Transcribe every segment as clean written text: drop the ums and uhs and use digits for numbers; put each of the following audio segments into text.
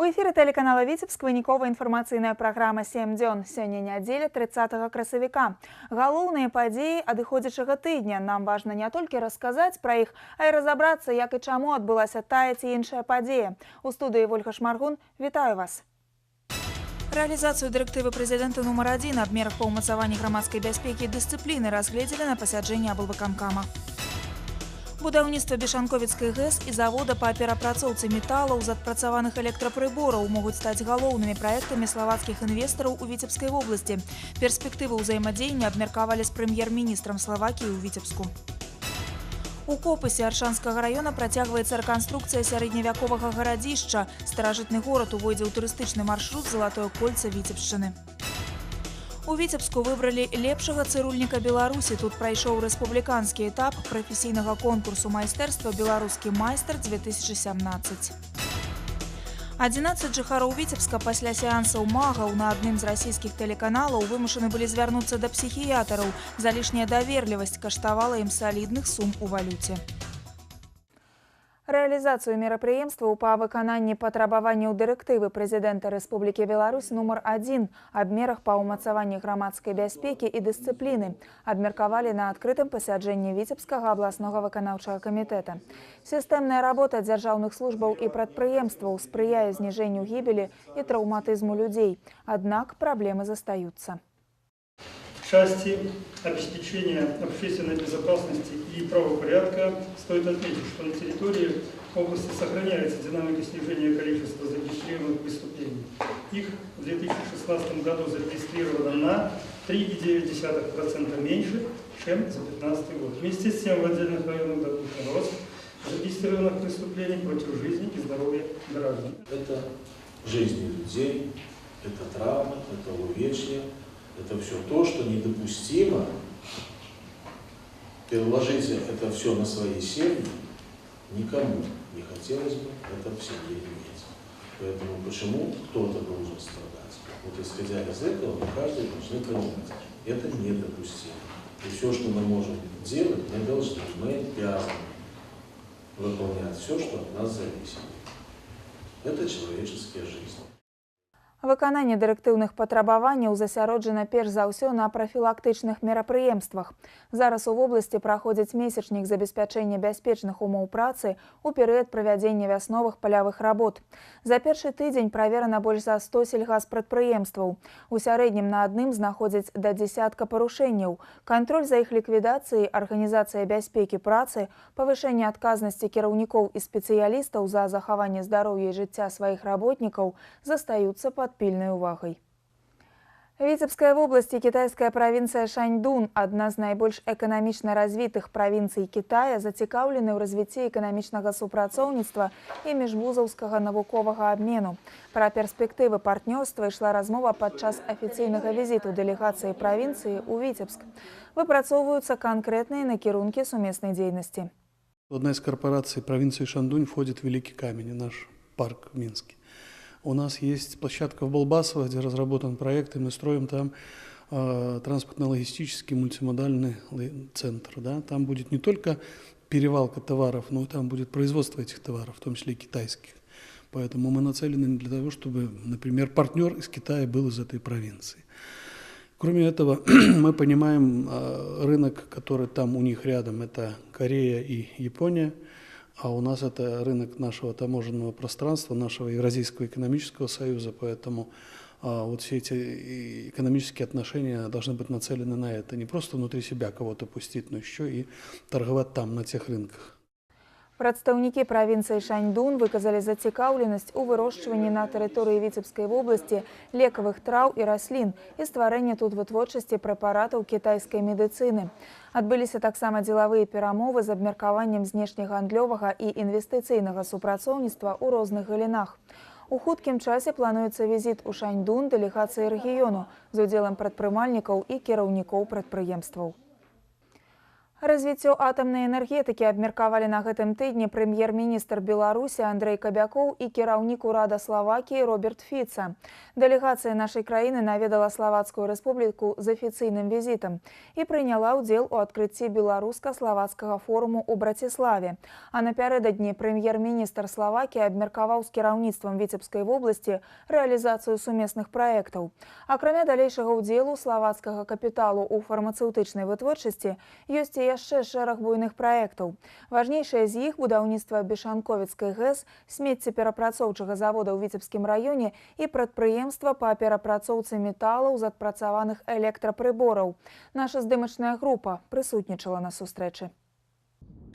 У эфіры тэлеканала «Віцебск» выніковая інфармацыйная праграма «7 дзён». Сёння нядзеля, 30 красавіка. Галоўныя падзеі адыходзячага тыдня. Нам важна не толькі расказаць пра іх, а і разабрацца, як і чаму адбылася тая ці іншая падзея. У студыі Вольга Шмаргун. Вітаю вас. Рэалізацыю дырэктывы прэзідэнта нумар 1 аб мерах па ўмацаванні грамадскай бяспекі і дысцыпліны разгледзелі на пасяджэнні аблвыканкама. Будаўніцтва Бешанковіцкай ГЭС і завода па перапрацоўцы металаў з адпрацаваных электрапрыбораў могуць стаць галоўнымі праектамі славацкіх інвестараў у Віцебскай вобласці. Перспектывы ўзаемадзеяння абмеркавалі з прэм'ер-міністрам Славакіі ў Віцебску. У Копысе Аршанскага раёна працягваецца рэканструкцыя сярэдневяковага гарадзішча. Старажытны горад увойдзе ў турыстычны маршрут «Залатое кольца Віцебшчыны». У Віцебску выбралі лепшага цырульніка Беларусі. Тут прайшоў рэспубліканскі этап прафесійнага конкурсу майстэрства «Беларускі майстар 2017». 11 жыхароў Віцебска пасля сеансаў магаў на адным з расійскіх тэлеканалаў вымушаны былі звярнуцца да псіхіятараў. Залішняя даверлівасць каштавала ім салідных сум у валюце. Рэалізацыю мерапрыемстваў па выкананні патрабаванняў дырэктывы прэзідэнта Рэспублікі Беларусь нумар 1 аб мерах па ўмацаванні грамадскай бяспекі і дысцыпліны абмеркавалі на адкрытым пасяджэнні Віцебскага абласнога выканаўчага камітэта. Сістэмная работа дзяржаўных службаў і прадпрыемстваў спрыяе зніжэнню гібелі і траўматызму людзей. Аднак праблемы застаюцца. В части обеспечения общественной безопасности и правопорядка стоит отметить, что на территории области сохраняется динамика снижения количества зарегистрированных преступлений. Их в 2016 году зарегистрировано на 3,9% меньше, чем за 2015 год. Вместе с тем в отдельных районах допущен рост зарегистрированных преступлений против жизни и здоровья граждан. Это жизни людей, это травмы, это увечья. Это все то, что недопустимо. Переложите это все на свои семьи, никому не хотелось бы это в семье иметь. Поэтому почему кто-то должен страдать? Вот исходя из этого, мы каждый должны понимать, это недопустимо. И все, что мы можем делать, мы должны, мы обязаны выполнять все, что от нас зависит. Это человеческая жизнь. Выкананне дырэктыўных патрабаванняў засяроджана перш за ўсё на прафілактычных мерапрыемствах. Зараз у вобласці праходзіць месячнік забеспячэння бяспечных умоў працы ў перыяд правядзення вясновых палявых работ. За першы тыдзень праверана больш за 100 сельгаспрадпрыемстваў. У сярэднім на адным знаходзяць да дзесятка парушэнняў. Кантроль за іх ліквідацыяй, арганізацыя бяспекі працы, павышэнне адказнасці кіраўнікоў і спецыялістаў за захаванне здароўя і жыцця сваіх работнікаў застаюцца пад пільнай увагай. Віцебская вобласць і кітайская правінцыя Шаньдун, адна з найбольш эканамічна развітых правінцый Кітая, зацікаўлены ў развіцці эканамічнага супрацоўніцтва і міжвузаўскага навуковага абмену. Пра перспектывы партнёрства ішла размова падчас афіцыйнага візіту дэлегацыі правінцыі ў Віцебск. Выпрацоўваюцца канкрэтныя накірункі сумеснай дзейнасці. Одна из корпораций провинции Шандунь входит в Великий Камень, наш парк в Минске. У нас есть площадка в Балбасово, где разработан проект, и мы строим там транспортно-логистический мультимодальный центр. Да? Там будет не только перевалка товаров, но и там будет производство этих товаров, в том числе и китайских. Поэтому мы нацелены для того, чтобы, например, партнер из Китая был из этой провинции. Кроме этого, мы понимаем рынок, который там у них рядом, это Корея и Япония. А у нас это рынок нашего таможенного пространства, нашего Евразийского экономического союза, поэтому вот все эти экономические отношения должны быть нацелены на это. Не просто внутри себя кого-то пустить, но еще и торговать там, на тех рынках. Прадстаўнікі правінцыі Шаньдун выказалі зацікаўленасць у вырошчванні на тэрыторыі Віцебскай вобласці лекавых траў і раслін і стварэнні тут вытворчасці прэпаратаў кітайскай медыцыны. Адбыліся таксама дзелавыя перамовы з абмеркаваннем знешнегандлёвага і інвестыцыйнага супрацоўніцтва ў розных галінах. У хуткім часе плануецца візіт у Шаньдун дэлегацыі рэгіёну з удзелам прадпрымальнікаў і кіраўнікоў прадпрыемстваў. Развіццё атамнай энергетыкі абмеркавалі на гэтым тыдні прэм'ер-міністр Беларусі Андрэй Кабякоў і кіраўнік урада Славакіі Роберт Фіца. Дэлегацыя нашай краіны наведала Славацкую рэспубліку з афіцыйным візітам і прыняла ўдзел у адкрыцці беларуска-славацкага форуму ў Браціславе. А напярэдадні прэм'ер-міністр Славакіі абмеркаваў з кіраўніцтвам Віцебскай вобласці рэалізацыю сумесных праектаў. Акрамя далейшага ўдзелу славацкага капіталу ў фармацэўтычнай вытворчасці ёсць і яшчэ шэраг буйных праектаў. Важнейшае з іх будаўніцтва Бешанковіцкай ГЭС, смеццеперапрацоўчага завода ў Віцебскім раёне і прадпрыемства па перапрацоўцы металаў з адпрацаваных электрапрыбораў. Наша здымачная група прысутнічала на сустрэчы.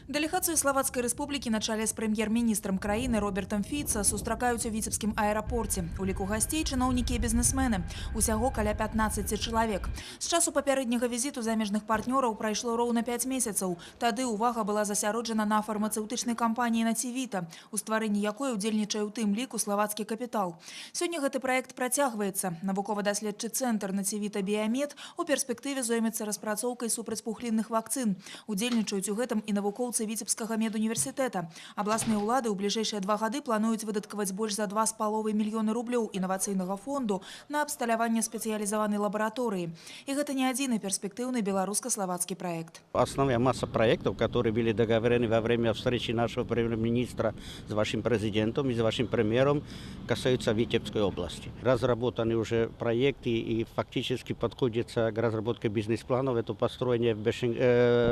Дэлегацыю Славацкай рэспублікі на чале з прэм'ер-міністрам краіны Робертам Фіца сустракаюць у віцебскім аэрапорце. У ліку гасцей чыноўнікі і бізнесмены. Усяго каля 15 чалавек. З часу папярэдняга візіту замежных партнёраў прайшло роўна 5 месяцаў. Тады ўвага была засяроджана на фармацэўтычнай кампаніі «Націвіта», у стварэнні якой удзельнічае ў тым ліку славацкі капітал. Сёння гэты праект працягваецца. Навукова-даследчы цэнтр «Націвіта Біямед» у перспектыве зоймецца распрацоўкай супрацьпухлінных вакцын. Удзельнічаюць у гэтым і навукоўцы Віцебскага медуніверсітэта. Абласныя ўлады ў бліжэйшыя 2 гады плануюць выдаткаваць больш за 2,5 мільёны рублёў інавацыйнага фонду на абсталяванне спецыялізаванай лабараторыі. І гэта не адзіны перспектыўны беларуска-славацкі праект. Основная масса проектов, которые были договорены во время встречи нашего премьер-министра с вашим президентом и с вашим премьером, касаются Витебской области. Разработаны уже проекты и фактически подходится к разработке бизнес-планов. Это построение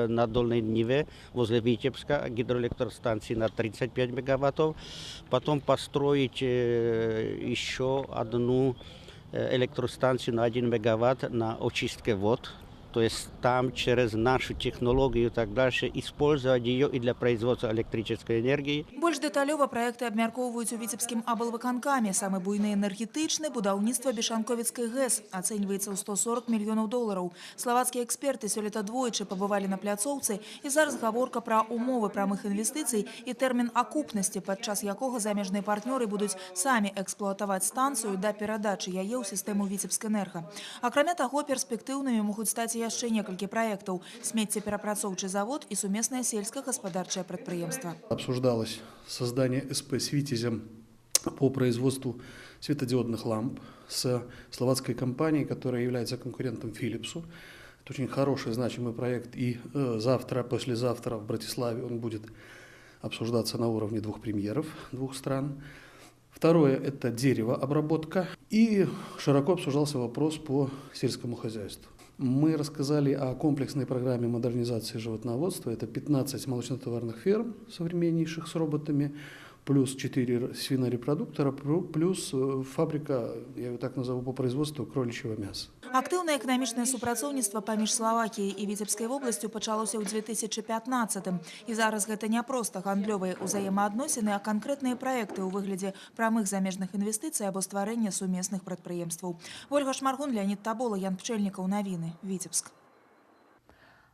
на Дольной Ниве возле Витебска гидроэлектростанции на 35 мегаваттов. Потом построить еще одну электростанцию на 1 мегаватт на очистке вод. То есть там через нашу технологию и так дальше использовать ее и для производства электрической энергии. Больш дэталёва праекты абмяркоўваюць у віцебскім аблвыканкаме. Самы буйны энергетычны – будаўніцтва Бешанковіцкай ГЭС. Ацэньваецца ў 140 мільёнаў долараў. Славацкія эксперты сёлета двойчы пабывалі на пляцоўцы, і зараз гаворка пра умовы прамых інвестыцый і тэрмін акупнасці, падчас якога замежныя партнёры будуць самі эксплуатаваць станцыю да перадачы яе ў сістэму Віцебскэнерга. Акрамя таго, перспектыўнымі могуць стаць і яшчэ некалькі праектаў – смеццеперапрацоўчы завод і сумеснае сельскагаспадарчае прадпрыемства. Обсуждалось создание СП с «Витязем» по производству светодиодных ламп с словацкой компанией, которая является конкурентом «Филипсу». Это очень хороший, значимый проект, и завтра, послезавтра в Братиславе он будет обсуждаться на уровне двух премьеров двух стран. Второе – это деревообработка. И широко обсуждался вопрос по сельскому хозяйству. Мы рассказали о комплексной программе модернизации животноводства. Это 15 молочнотоварных ферм современнейших с роботами, плюс 4 свинорепродуктора, плюс фабрика, я ее так назову, по производству кроличьего мяса. Актыўнае эканамічнае супрацоўніцтва паміж Славакіяй і Віцебскай вобласцю пачалося ў 2015-м. І зараз гэта не проста гандлёвыя ўзаемаадносіны, а канкрэтныя праекты ў выглядзе прамых замежных інвестыцый або стварэння сумесных прадпрыемстваў. Вольга Шмаргун, Леонид Табола, Ян Пчэльнікаў. Навіны. Віцебск.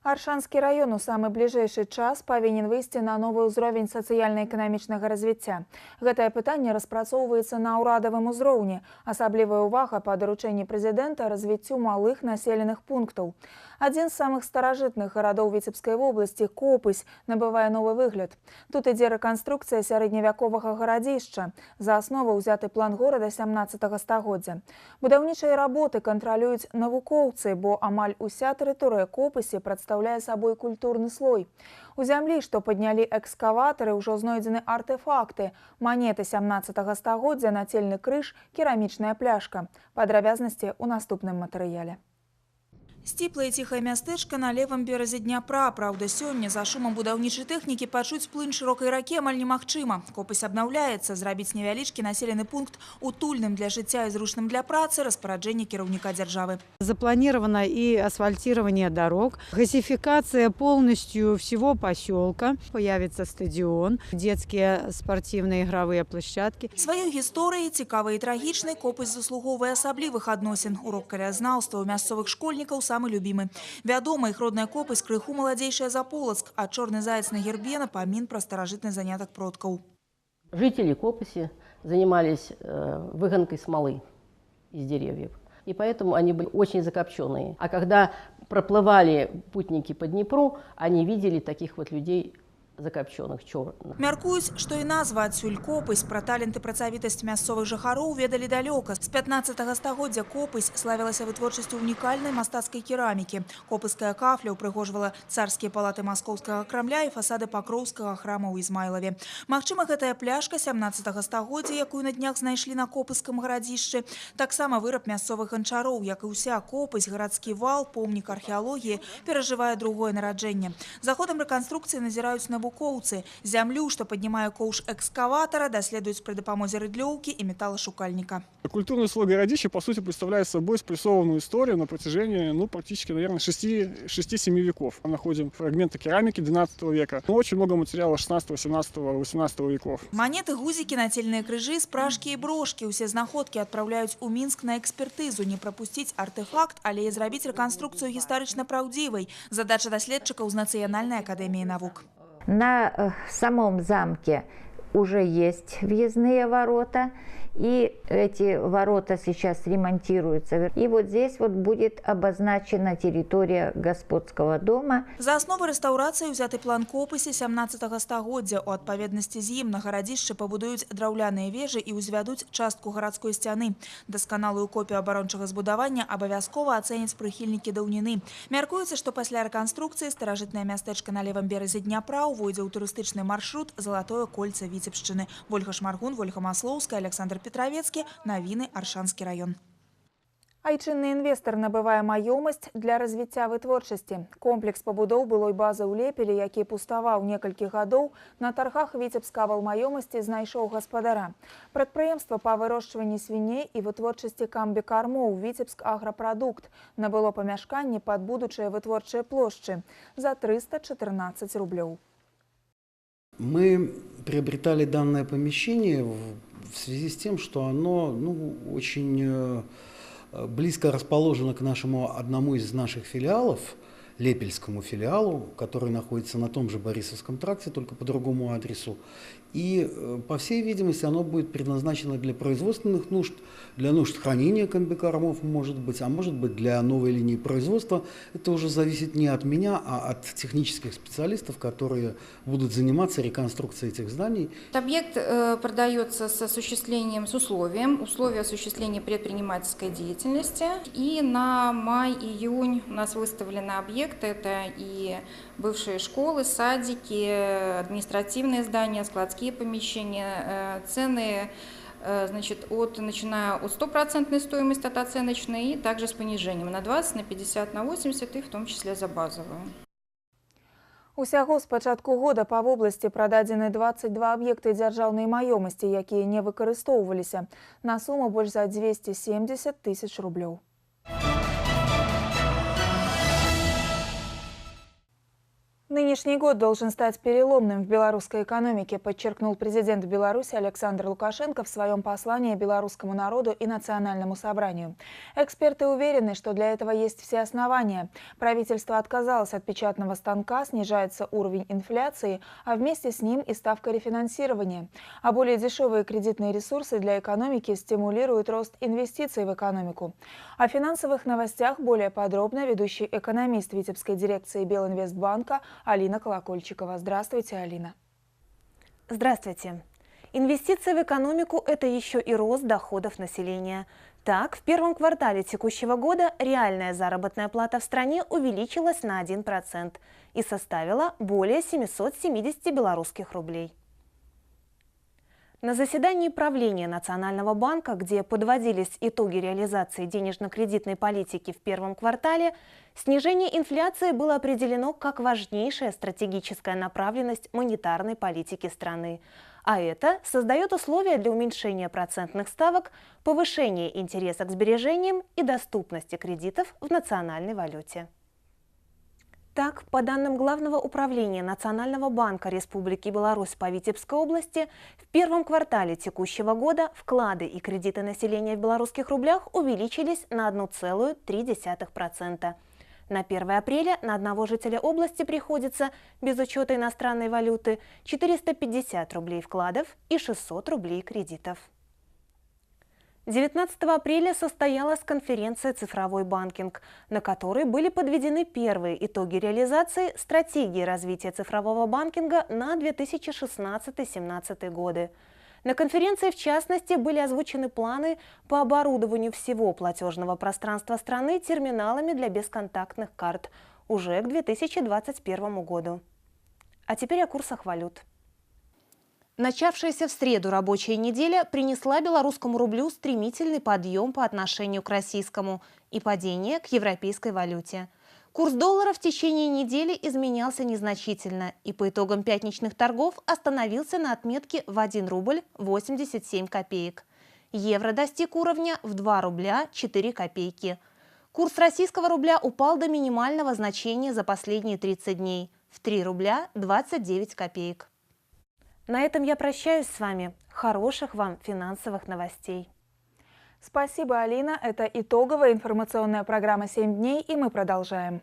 Аршанскі раён у самы бліжэйшы час павінен выйсці на новы ўзровень сацыяльна-эканамічнага развіцця. Гэтае пытанне распрацоўваецца на ўрадавым узроўні. Асаблівая ўвага па даручэнні прэзідэнта развіццю малых населеных пунктаў. Адзін з самых старажытных гарадоў Віцебскай вобласці, Копысь, набывае новы выгляд. Тут ідзе рэканструкцыя сярэдневяковага гарадзішча. За аснову ўзяты план горада 17 стагоддзя. Будаўнічыя работы кантралююць навукоўцы, бо амаль уся тэрыторыя Копысі прадстаўляе сабой культурны слой. У зямлі, што паднялі экскаватары, ўжо знойдзены артэфакты: манеты 17 стагоддзя, нацельны крыж, керамічная пляшка. Падрабязнасці ў наступным матэрыяле. Сціплае ціхае мястэчка на левым беразе Дняпра. Праўда, сёння за шумам будаўнічай тэхнікі пачуць плынь шырокай ракі амаль немагчыма. Копысь абнаўляецца, зрабіць невялічкі населены пункт утульным для жыцця і зручным для працы – распараджэнне кіраўніка дзяржавы. Запланировано и асфальтирование дорог, газификация полностью всего поселка, появится стадион, детские спортивные игровые площадки. Сваёй гісторыяй, цікавай і трагічнай, Копысь заслугоўвае асаблівых адносін. Урок краязнаўства ў мясцовых школьнікаў самы любімы. Вядома, іх родная Копысь крыху маладзейшая за Полацк, а чорны заяц на гербе напамін пра старажытны занятак продкаў. Жители Копыси занимались выгонкой смолы из деревьев. И поэтому они были очень закопченные. А когда проплывали путники по Днепру, они видели таких вот людей закопченых, черных. Мяркуюць, што і назва адсюль Копысь. Пра таленты, працавітасць мясцовых жыхароў ведалі далёка. З 15 стагоддзя Копысь славілася вытворчасцю унікальнай мастацкай керамікі. Копыская кафля ўпрыгожвала царскія палаты маскоўскага крамля і фасады Пакроўскага храма ў Ізмайлаве. Магчыма, гэтая пляшка 17 стагоддзя, якую на днях знайшлі на Копыскам гарадзішчы, таксама выраб мясцовых ганчароў, як і ўся Копысь, гарадскі вал, помнік археалогіі, перажывае другое нараджэнне. За ходам рэканструкцыі назіраюць навукоўцы. Зямлю, што паднімае коўш экскаватара, даследуюць пры дапамозе рыдлёўкі і металашукальніка. Культурный слой городища, по сути, представляет собой спрессованную историю на протяжении, практически, наверное, 6-7 веков. Мы находим фрагменты керамики 12 века, но очень много материала 16, 17, 18 веков. Монеты, гузікі, нацельныя крыжы, спражкі і брошкі. Усе знаходкі адпраўляюць у Мінск на экспертызу. Не прапусціць артэфакт, але і зрабіць рэканструкцыю гістарычна праўдзівай. Задача даследчыкаў з Нацыянальнай акадэміі навук. На самом замке уже есть въездные ворота, и эти ворота сейчас ремонтируются. И вот здесь вот будет обозначена территория господского дома. За аснову рэстаўрацыі ўзяты план Копысі 17 стагоддзя. У адпаведнасці з ім на гарадзішчы пабудуюць драўляныя вежы і ўзвядуць частку гарадской сцяны. Дасканалую копію абарончага збудавання абавязкова ацэняць прыхільнікі даўніны. Мяркуецца, што пасля рэканструкцыі старажытнае мястэчка на левым беразе Дняпра ўвойдзе ў турыстычны маршрут «Залатое кольца Віцебшчыны». Вольга Шмаргун, Вольга Маслоўская, Александр Петровецкі. Навіны, Аршанскі раён. Айчынны інвестар набывае маёмасць для развіцця вытворчасці. Комплекс пабудоў былой базы ў Лепелі, які пуставаў некалькі гадоў, на таргах Віцебскавалмаёмасці знайшоў гаспадара. Прадпрыемства па вырошчванні свіней і вытворчасці камбікармоў «Віцебск-аграпрадукт» набыло памяшканне пад будучыя вытворчыя плошчы за 314 рублёў. Мы приобретали данное помещение в связи с тем, что оно очень близко расположено к нашему одному из наших филиалов, Лепельскому филиалу, который находится на том же Борисовском тракте, только по другому адресу. И, по всей видимости, оно будет предназначено для производственных нужд, для нужд хранения комбикормов, может быть, а может быть для новой линии производства. Это уже зависит не от меня, а от технических специалистов, которые будут заниматься реконструкцией этих зданий. Объект продается с осуществлением, с условием, условия осуществления предпринимательской деятельности. И на май-июнь у нас выставлены объекты. Это и бывшие школы, садики, административные здания, складские помещения. Цены, значит, начиная от 100% стоимости от оценочной и также с понижением на 20, на 50, на 80 и в том числе за базовую. Усяго з пачатку года па вобласці прададзены 22 аб'екты дзяржаўнай маёмасці, якія не выкарыстоўваліся, на суму больш за 270 тысяч рублёў. Нынешний год должен стать переломным в белорусской экономике, подчеркнул президент Беларуси Александр Лукашенко в своем послании белорусскому народу и национальному собранию. Эксперты уверены, что для этого есть все основания. Правительство отказалось от печатного станка, снижается уровень инфляции, а вместе с ним и ставка рефинансирования. А более дешевые кредитные ресурсы для экономики стимулируют рост инвестиций в экономику. О финансовых новостях более подробно ведущий экономист Витебской дирекции Белинвестбанка Алина Колокольчикова. Здравствуйте, Алина. Здравствуйте. Инвестиции в экономику – это еще и рост доходов населения. Так, в первом квартале текущего года реальная заработная плата в стране увеличилась на 1% и составила более 770 белорусских рублей. На заседании правления Национального банка, где подводились итоги реализации денежно-кредитной политики в первом квартале, снижение инфляции было определено как важнейшая стратегическая направленность монетарной политики страны. А это создает условия для уменьшения процентных ставок, повышения интереса к сбережениям и доступности кредитов в национальной валюте. Так, по данным Главного управления Национального банка Республики Беларусь по Витебской области, в первом квартале текущего года вклады и кредиты населения в белорусских рублях увеличились на 1,3%. На 1 апреля на одного жителя области приходится, без учета иностранной валюты, 450 рублей вкладов и 600 рублей кредитов. 19 апреля состоялась конференция «Цифровой банкинг», на которой были подведены первые итоги реализации стратегии развития цифрового банкинга на 2016-2017 годы. На конференции, в частности, были озвучены планы по оборудованию всего платежного пространства страны терминалами для бесконтактных карт уже к 2021 году. А теперь о курсах валют. Начавшаяся в среду рабочая неделя принесла белорусскому рублю стремительный подъем по отношению к российскому и падение к европейской валюте. Курс доллара в течение недели изменялся незначительно и по итогам пятничных торгов остановился на отметке в 1 рубль 87 копеек. Евро достиг уровня в 2 рубля 4 копейки. Курс российского рубля упал до минимального значения за последние 30 дней – в 3 рубля 29 копеек. На этом я прощаюсь с вами. Хороших вам финансовых новостей. Спасибо, Алина. Это итоговая информационная программа «7 дней», и мы продолжаем.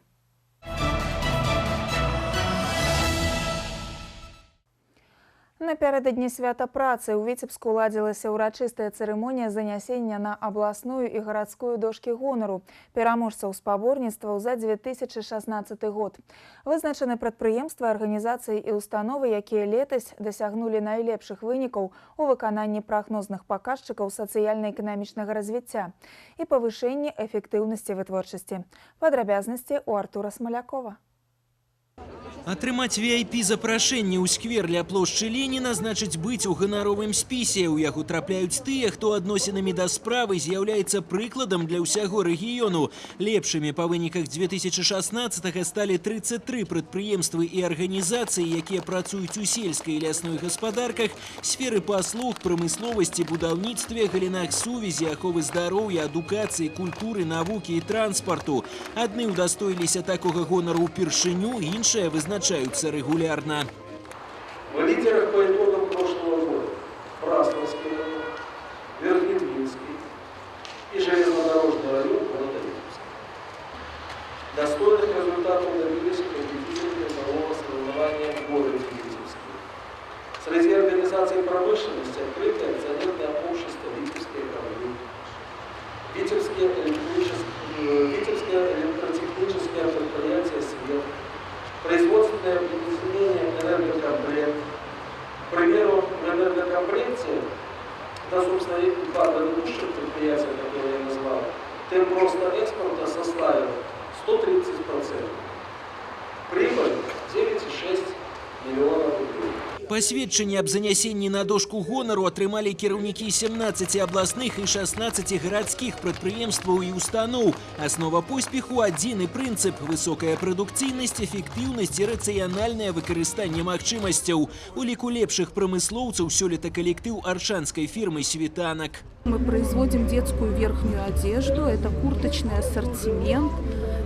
Напярэдадні свята працы ў Віцебску ладзілася ўрачыстая цырымонія занясення на абласную і гарадскую дошкі гонару пераможцаў спаборніцтваў за 2016 год. Вызначаны прадпрыемствы, арганізацыі і установы, якія летась дасягнулі найлепшых вынікаў у выкананні прагнозных паказчыкаў сацыяльна-эканамічнага развіцця і павышэнні эфектыўнасці вытворчасці. Падрабязнасці ў Артура Смалякова. Атрымаць VIP-запрашэнне ў сквер ля плошчы Леніна значыць быць у ганаровым спісе. У яго трапляюць тыя, хто адносінамі да справы з'яўляецца прыкладам для ўсяго рэгіёну. Лепшымі па выніках 2016-го сталі 33 прадпрыемствы і арганізацыі, якія працуюць у сельскай і лясной гаспадарках, сферы паслуг, прамысловасці, будаўніцтве, галінах сувязі, аховы здароўя, адукацыі, культуры, навукі і транспарту. Адны ўдастоіліся такога гонару ўпершыню, іншыя вызначаются регулярно. В лидерах по итогам прошлого года Браславский район, Верхнедвинский и железнодорожный район города Витебска. Достойных результатов добились победители мирового соревнования в городе Витебске. Среди организаций промышленности открытое акционерное общество «Витебские корабли», Витебское электротехническое предприятие «Свет», производственное объединение «Энергокомплект». К примеру, в «Энергокомплекте», да, собственно, и два предыдущих предприятия, которые я назвал, темп роста экспорта составил 130%. Прибыль 9,6 миллиона рублей. Пасведчанне аб занясенні на дошку гонару атрымалі кіраўнікі 17 абласных і 16 гарадскіх прадпрыемстваў і устаноў. Аснова поспеху – адзіны прынцып – высокая прадукцыйнасць, эфектыўнасць і рацыянальнае выкарыстанне магчымасцяў. У ліку лепшых прамыслоўцаў сёлета калектыў аршанскай фірмы «Світанак». Мы производим детскую верхнюю одежду, это курточный ассортимент.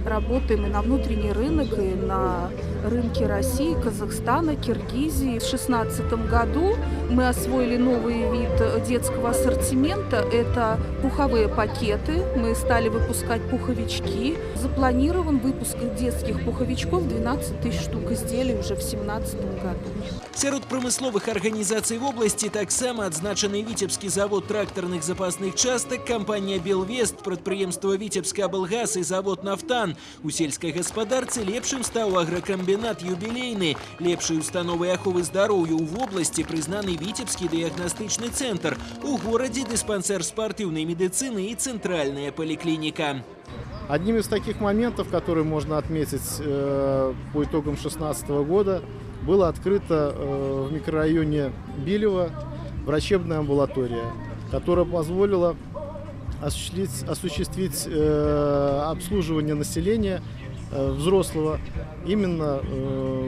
Работаем и на внутренний рынок, и на рынке России, Казахстана, Киргизии. В 2016 году мы освоили новый вид детского ассортимента. Это пуховые пакеты. Мы стали выпускать пуховички. Запланирован выпуск детских пуховичков 12 тысяч штук изделий уже в 2017 году. Сярод прамысловых арганізацый в области таксама адзначаны Віцебскі завод тракторных запасных частак, кампанія «Белвест», прадпрыемства «Віцебскаблгаз» і завод «Нафтан». У сельскай гаспадарцы лепшым стаў агракамбінат «Юбілейны». Лепшай установай аховы здароўя ў вобласці прызнаны Віцебскі дыягнастычны цэнтр. У горадзе дыспансер спартыўнай медыцыны і цэнтральная паліклініка. Одним из таких моментов, которые можно отметить по итогам 2016 года, было открыто в микрорайоне Билево врачебная амбулатория, которая позволила осуществить обслуживание населения взрослого именно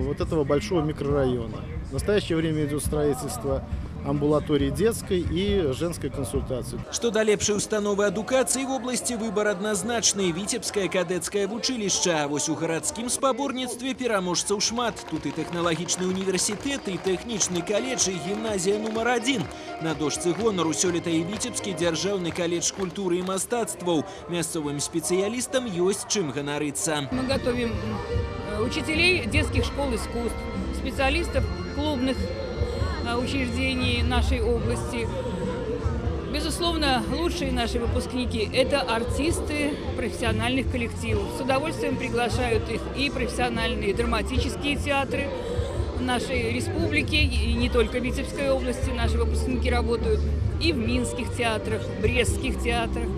вот этого большого микрорайона. В настоящее время идет строительство амбулатории детской и женской консультации. Што да лепшай установы адукацыі в области выбор адназначны – Віцебскае кадэцкае вучылішча. А вось у гарадскім спаборніцтве пераможцаў шмат. Тут і тэхналагічны універсітэт, і тэхнічны каледж, і гімназія нумар 1. На дошцы гонару сёлета і Віцебскі дзяржаўны каледж культуры і мастацтваў. Мясцовым спецыялістам ёсць чым ганарыцца. Мы готовим учителей детских школ искусств, специалистов клубных учреждений нашей области. Безусловно, лучшие наши выпускники – это артисты профессиональных коллективов. С удовольствием приглашают их и профессиональные драматические театры нашей республики, и не только Витебской области. Наши выпускники работают и в минских театрах, брестских театрах,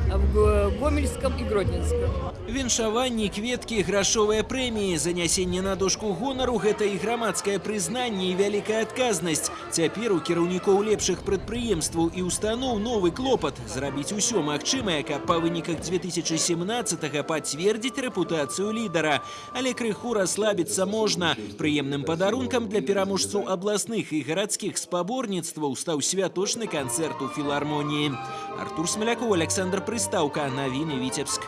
в Гомельском и Гродненском. Віншаванні, кветкі, грашовыя прэміі, занясенне на дошку гонару – гэта і грамадскае прызнанне і вялікая адказнасць. Цяпер у кіраўнікоў лепшых прадпрыемстваў і устаноў новы клопат – зрабіць усё магчымае, каб па выніках 2017-го пацвердзіць рэпутацыю лідара. Але крыху расслабіцца можна. Прыемным падарункам для пераможцаў абласных і гарадскіх спаборніцтваў стаў святочны канцэрт у філармоніі. Артур Смоляков, Александр Прыстаўка. Навіны, Віцебск.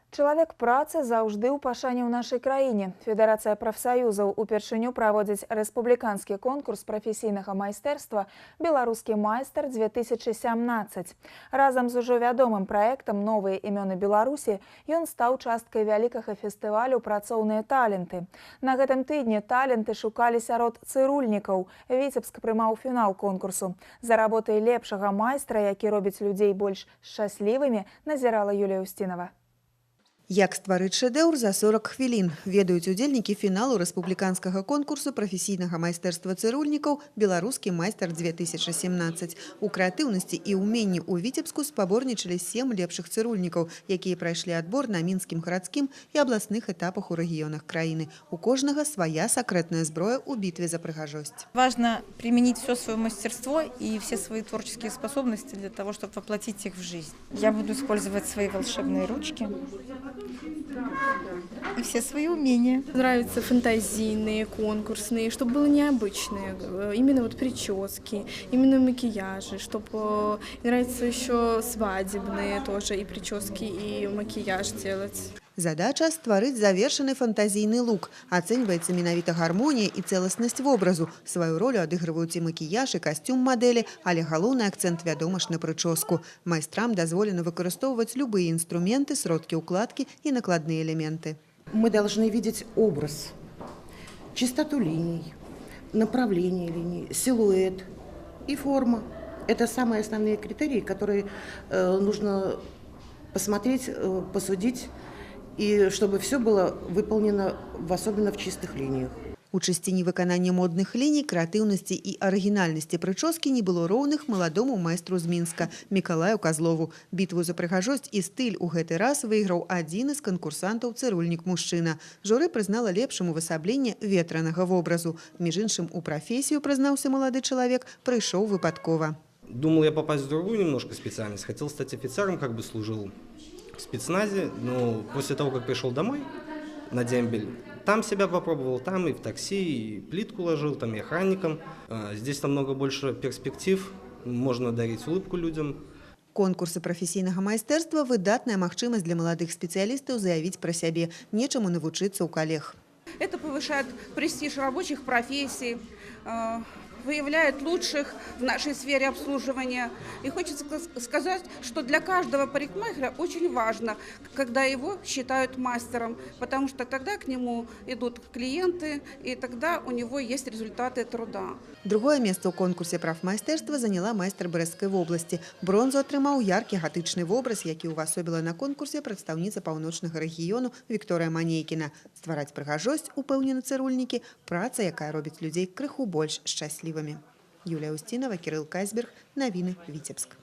Чалавек працы заўжды ў пашане ў нашай краіне. Федэрацыя прафсаюзаў упершыню праводзіць рэспубліканскі конкурс прафесійнага майстэрства «Беларускі майстар 2017». Разам з ужо вядомым праектам «Новыя імёны Беларусі» ён стаў часткай вялікага фестывалю «Працоўныя таленты». На гэтым тыдні таленты шукалі сярод цырульнікаў. Віцебск прымаў фінал конкурсу. За работай лепшага майстра, які робіць людзей больш шчаслівымі, назірала Юлія Усцінава. Як стварыць шэдэўр за 40 хвілін, ведаюць удзельнікі фіналу рэспубліканскага конкурсу прафесійнага майстэрства цырульнікаў «Беларускі майстар 2017». У крэатыўнасці і ўменні ў Віцебску спаборнічалі 7 лепшых цырульнікаў, якія прайшлі адбор на мінскім, гарадскім і абласных этапах у рэгіёнах краіны. У кожнага свая сакрэтная зброя ў бітве за прыгажосць. Важно применить все свое мастерство и все свои творческие способности для того, чтобы воплотить их в жизнь. Я буду использовать свои волшебные ручки и все свои умения. Нравятся фантазийные, конкурсные, чтобы было необычные, именно вот прически, именно макияжи, чтобы нравятся еще свадебные тоже и прически, и макияж делать. Задача – стварыць завершаны фантазійны лук. Ацэньваецца менавіта гармонія і цэласнасць вобразу. Сваю ролю адыгрываюць і макіяж, і касцюм мадэлі, але галоўны акцэнт, вядома ж, на прычоску. Майстрам дазволена выкарыстоўваць любыя інструменты, сродкі укладкі і накладныя элементы. Мы должны видеть образ, чистоту линий, направление линий, силуэт и форма. Это самые основные критерии, которые нужно посмотреть, посудить, и чтобы все было выполнено, особенно в чистых линиях. У чысціні выканання модных ліній, крэатыўнасці і арыгінальнасці прычоскі не было роўных маладому майстру з Мінска Мікалаю Казлову. Бітву за прыгажосць і стыль у гэты раз выйграў адзін з канкурсантаў цырульнік-мужчына. Журы прызнала лепшым увасабленне ветранага вобразу. Між іншым, у прафесію, прызнаўся малады чалавек, прыйшоў выпадкова. Думал я попасть в другую немножко специальность. Хотел стать офицером, как бы служил в спецназе, но после того, как пришел домой на дембель, там себя попробовал, там и в такси, и плитку ложил, там и охранником. Здесь намного больше перспектив, можно дарить улыбку людям. Конкурсы прафесійнага майстэрства – выдатная магчымасць для маладых спецыялістаў заявіць пра сябе, нечаму навучыцца ў калег. Это повышает престиж рабочих профессий, выявляет лучших в нашей сфере обслуживания. И хочется сказать, что для каждого парикмахера очень важно, когда его считают мастером, потому что тогда к нему идут клиенты, и тогда у него есть результаты труда. Другое место ў конкурсе прафмайстэрства заняла майстар Брэсцкай вобласці. Бронзу атрымаў яркі гатычны вобраз, які ўвасобіла на конкурсе прадстаўніца паўночнага рэгіёну Вікторыя Манейкіна. Ствараць прыгажосць, упэўнены цырульнікі, праца, якая робіць людзей крыху больш шчаслівымі. Юлія Усцінава, Кірыл Кайсберг, Навіны, Віцебск.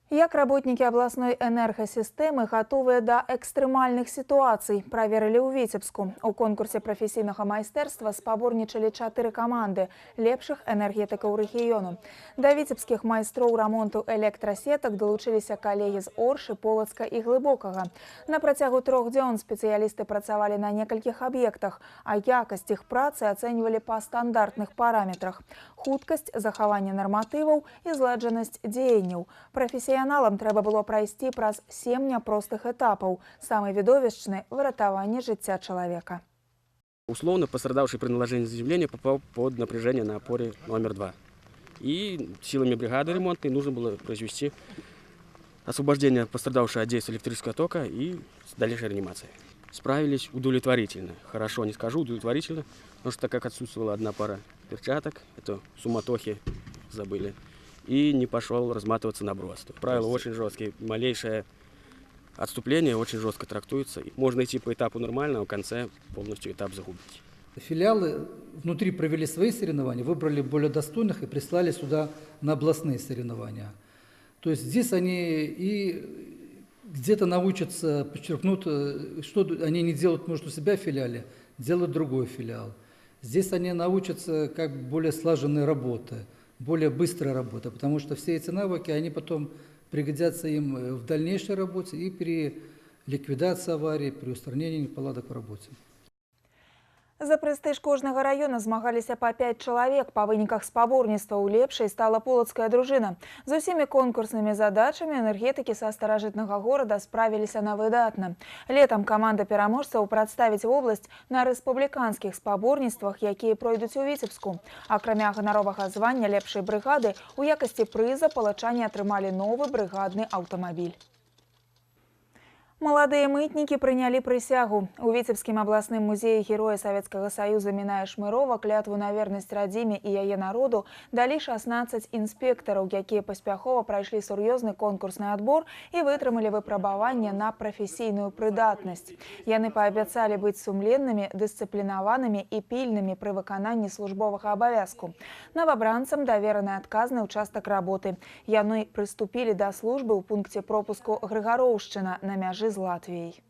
Як работнікі абласной энергасістэмы гатовыя да экстрэмальных сітуацый, праверылі ў Віцебску. У конкурсе прафесійнага майстэрства спаборнічалі 4 каманды лепшых энергетыкаў рэгіёну. Да віцебскіх майстроў рамонту электрасетак далучыліся калегі з Оршы, Полацка і Глыбокага. На працягу 3 дзён спецыялісты працавалі на некалькіх аб'ектах, а якасць іх працы ацэньвалі па стандартных параметрах: хуткасць, захаванне нарматываў і зладжанасць дзеянняў. Прафесіяналам трэба было прайсці праз 7 няпростых этапаў. Самы відовішчны – выратаванне жыцця чалавека. Условно пострадавший при наложении заземления попал под напряжение на опоре номер 2. И силами бригады ремонтной нужно было произвести освобождение пострадавшего от действия электрического тока и дальнейшей реанимации. Справились удовлетворительно. Хорошо не скажу, удовлетворительно, потому что так как отсутствовала одна пара перчаток, это суматохи забыли. и не пошел разматываться наброс. Правила очень жесткие, малейшее отступление очень жестко трактуется. Можно идти по этапу нормально, а в конце полностью этап загубить. Филиалы внутри провели свои соревнования, выбрали более достойных и прислали сюда на областные соревнования. То есть здесь они и где-то научатся, подчеркнут, что они не делают, может, у себя в филиале, делают другой филиал. Здесь они научатся как более слаженной работы, более быстрой работы, потому что все эти навыки, они потом пригодятся им в дальнейшей работе и при ликвидации аварии, при устранении неполадок в работе. За прэстыж кожнага раёна змагаліся па 5 чалавек. Па выніках спаборніцтва ў лепшай стала полацкая дружына. З усімі конкурснымі задачамі энергетыкі са старажытнага горада справіліся на выдатна. Летам каманда пераможцаў прадставіць вобласць на рэспубліканскіх спаборніцтвах, якія пройдуць у Віцебску. Акрамя ганаровага звання лепшай брыгады, у якасці прыза палачане атрымалі новы брыгадны аўтамабіль. Маладыя мытнікі прынялі прысягу. У Віцебскім абласным музеі героя Савецкага Саюза Міная Шмырова клятву на вернасць радзіме і яе народу далі 16 інспектараў, якія паспяхова прайшлі сур'ёзны конкурсны адбор і вытрымалі выпрабаванне на прафесійную прыдатнасць. Яны паабяцалі быць сумленнымі, дысцыплінаванымі і пільнымі пры выкананні службовага абавязку. Новабранцам давераны адказны ўчастак работы. Яны прыступілі да службы ў пункце пропуску Грыгароўшчына на мяжы з Латвией.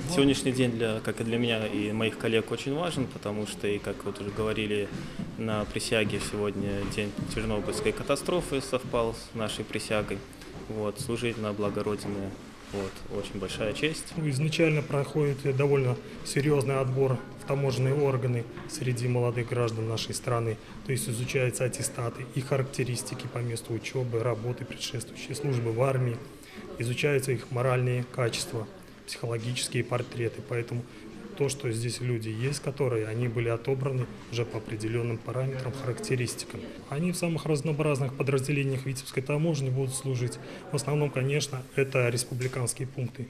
Сегодняшний день, как и для меня и моих коллег, очень важен, потому что, и как вот уже говорили на присяге, сегодня день Чернобыльской катастрофы совпал с нашей присягой. Вот, служить на благо Родины, вот, очень большая честь. Изначально проходит довольно серьезный отбор в таможенные органы среди молодых граждан нашей страны. То есть изучаются аттестаты и характеристики по месту учебы, работы, предшествующей службы в армии. Изучаются их моральные качества, психологические портреты. Поэтому то, что здесь люди есть, которые, они были отобраны уже по определенным параметрам, характеристикам. Они в самых разнообразных подразделениях Витебской таможни будут служить. В основном, конечно, это республиканские пункты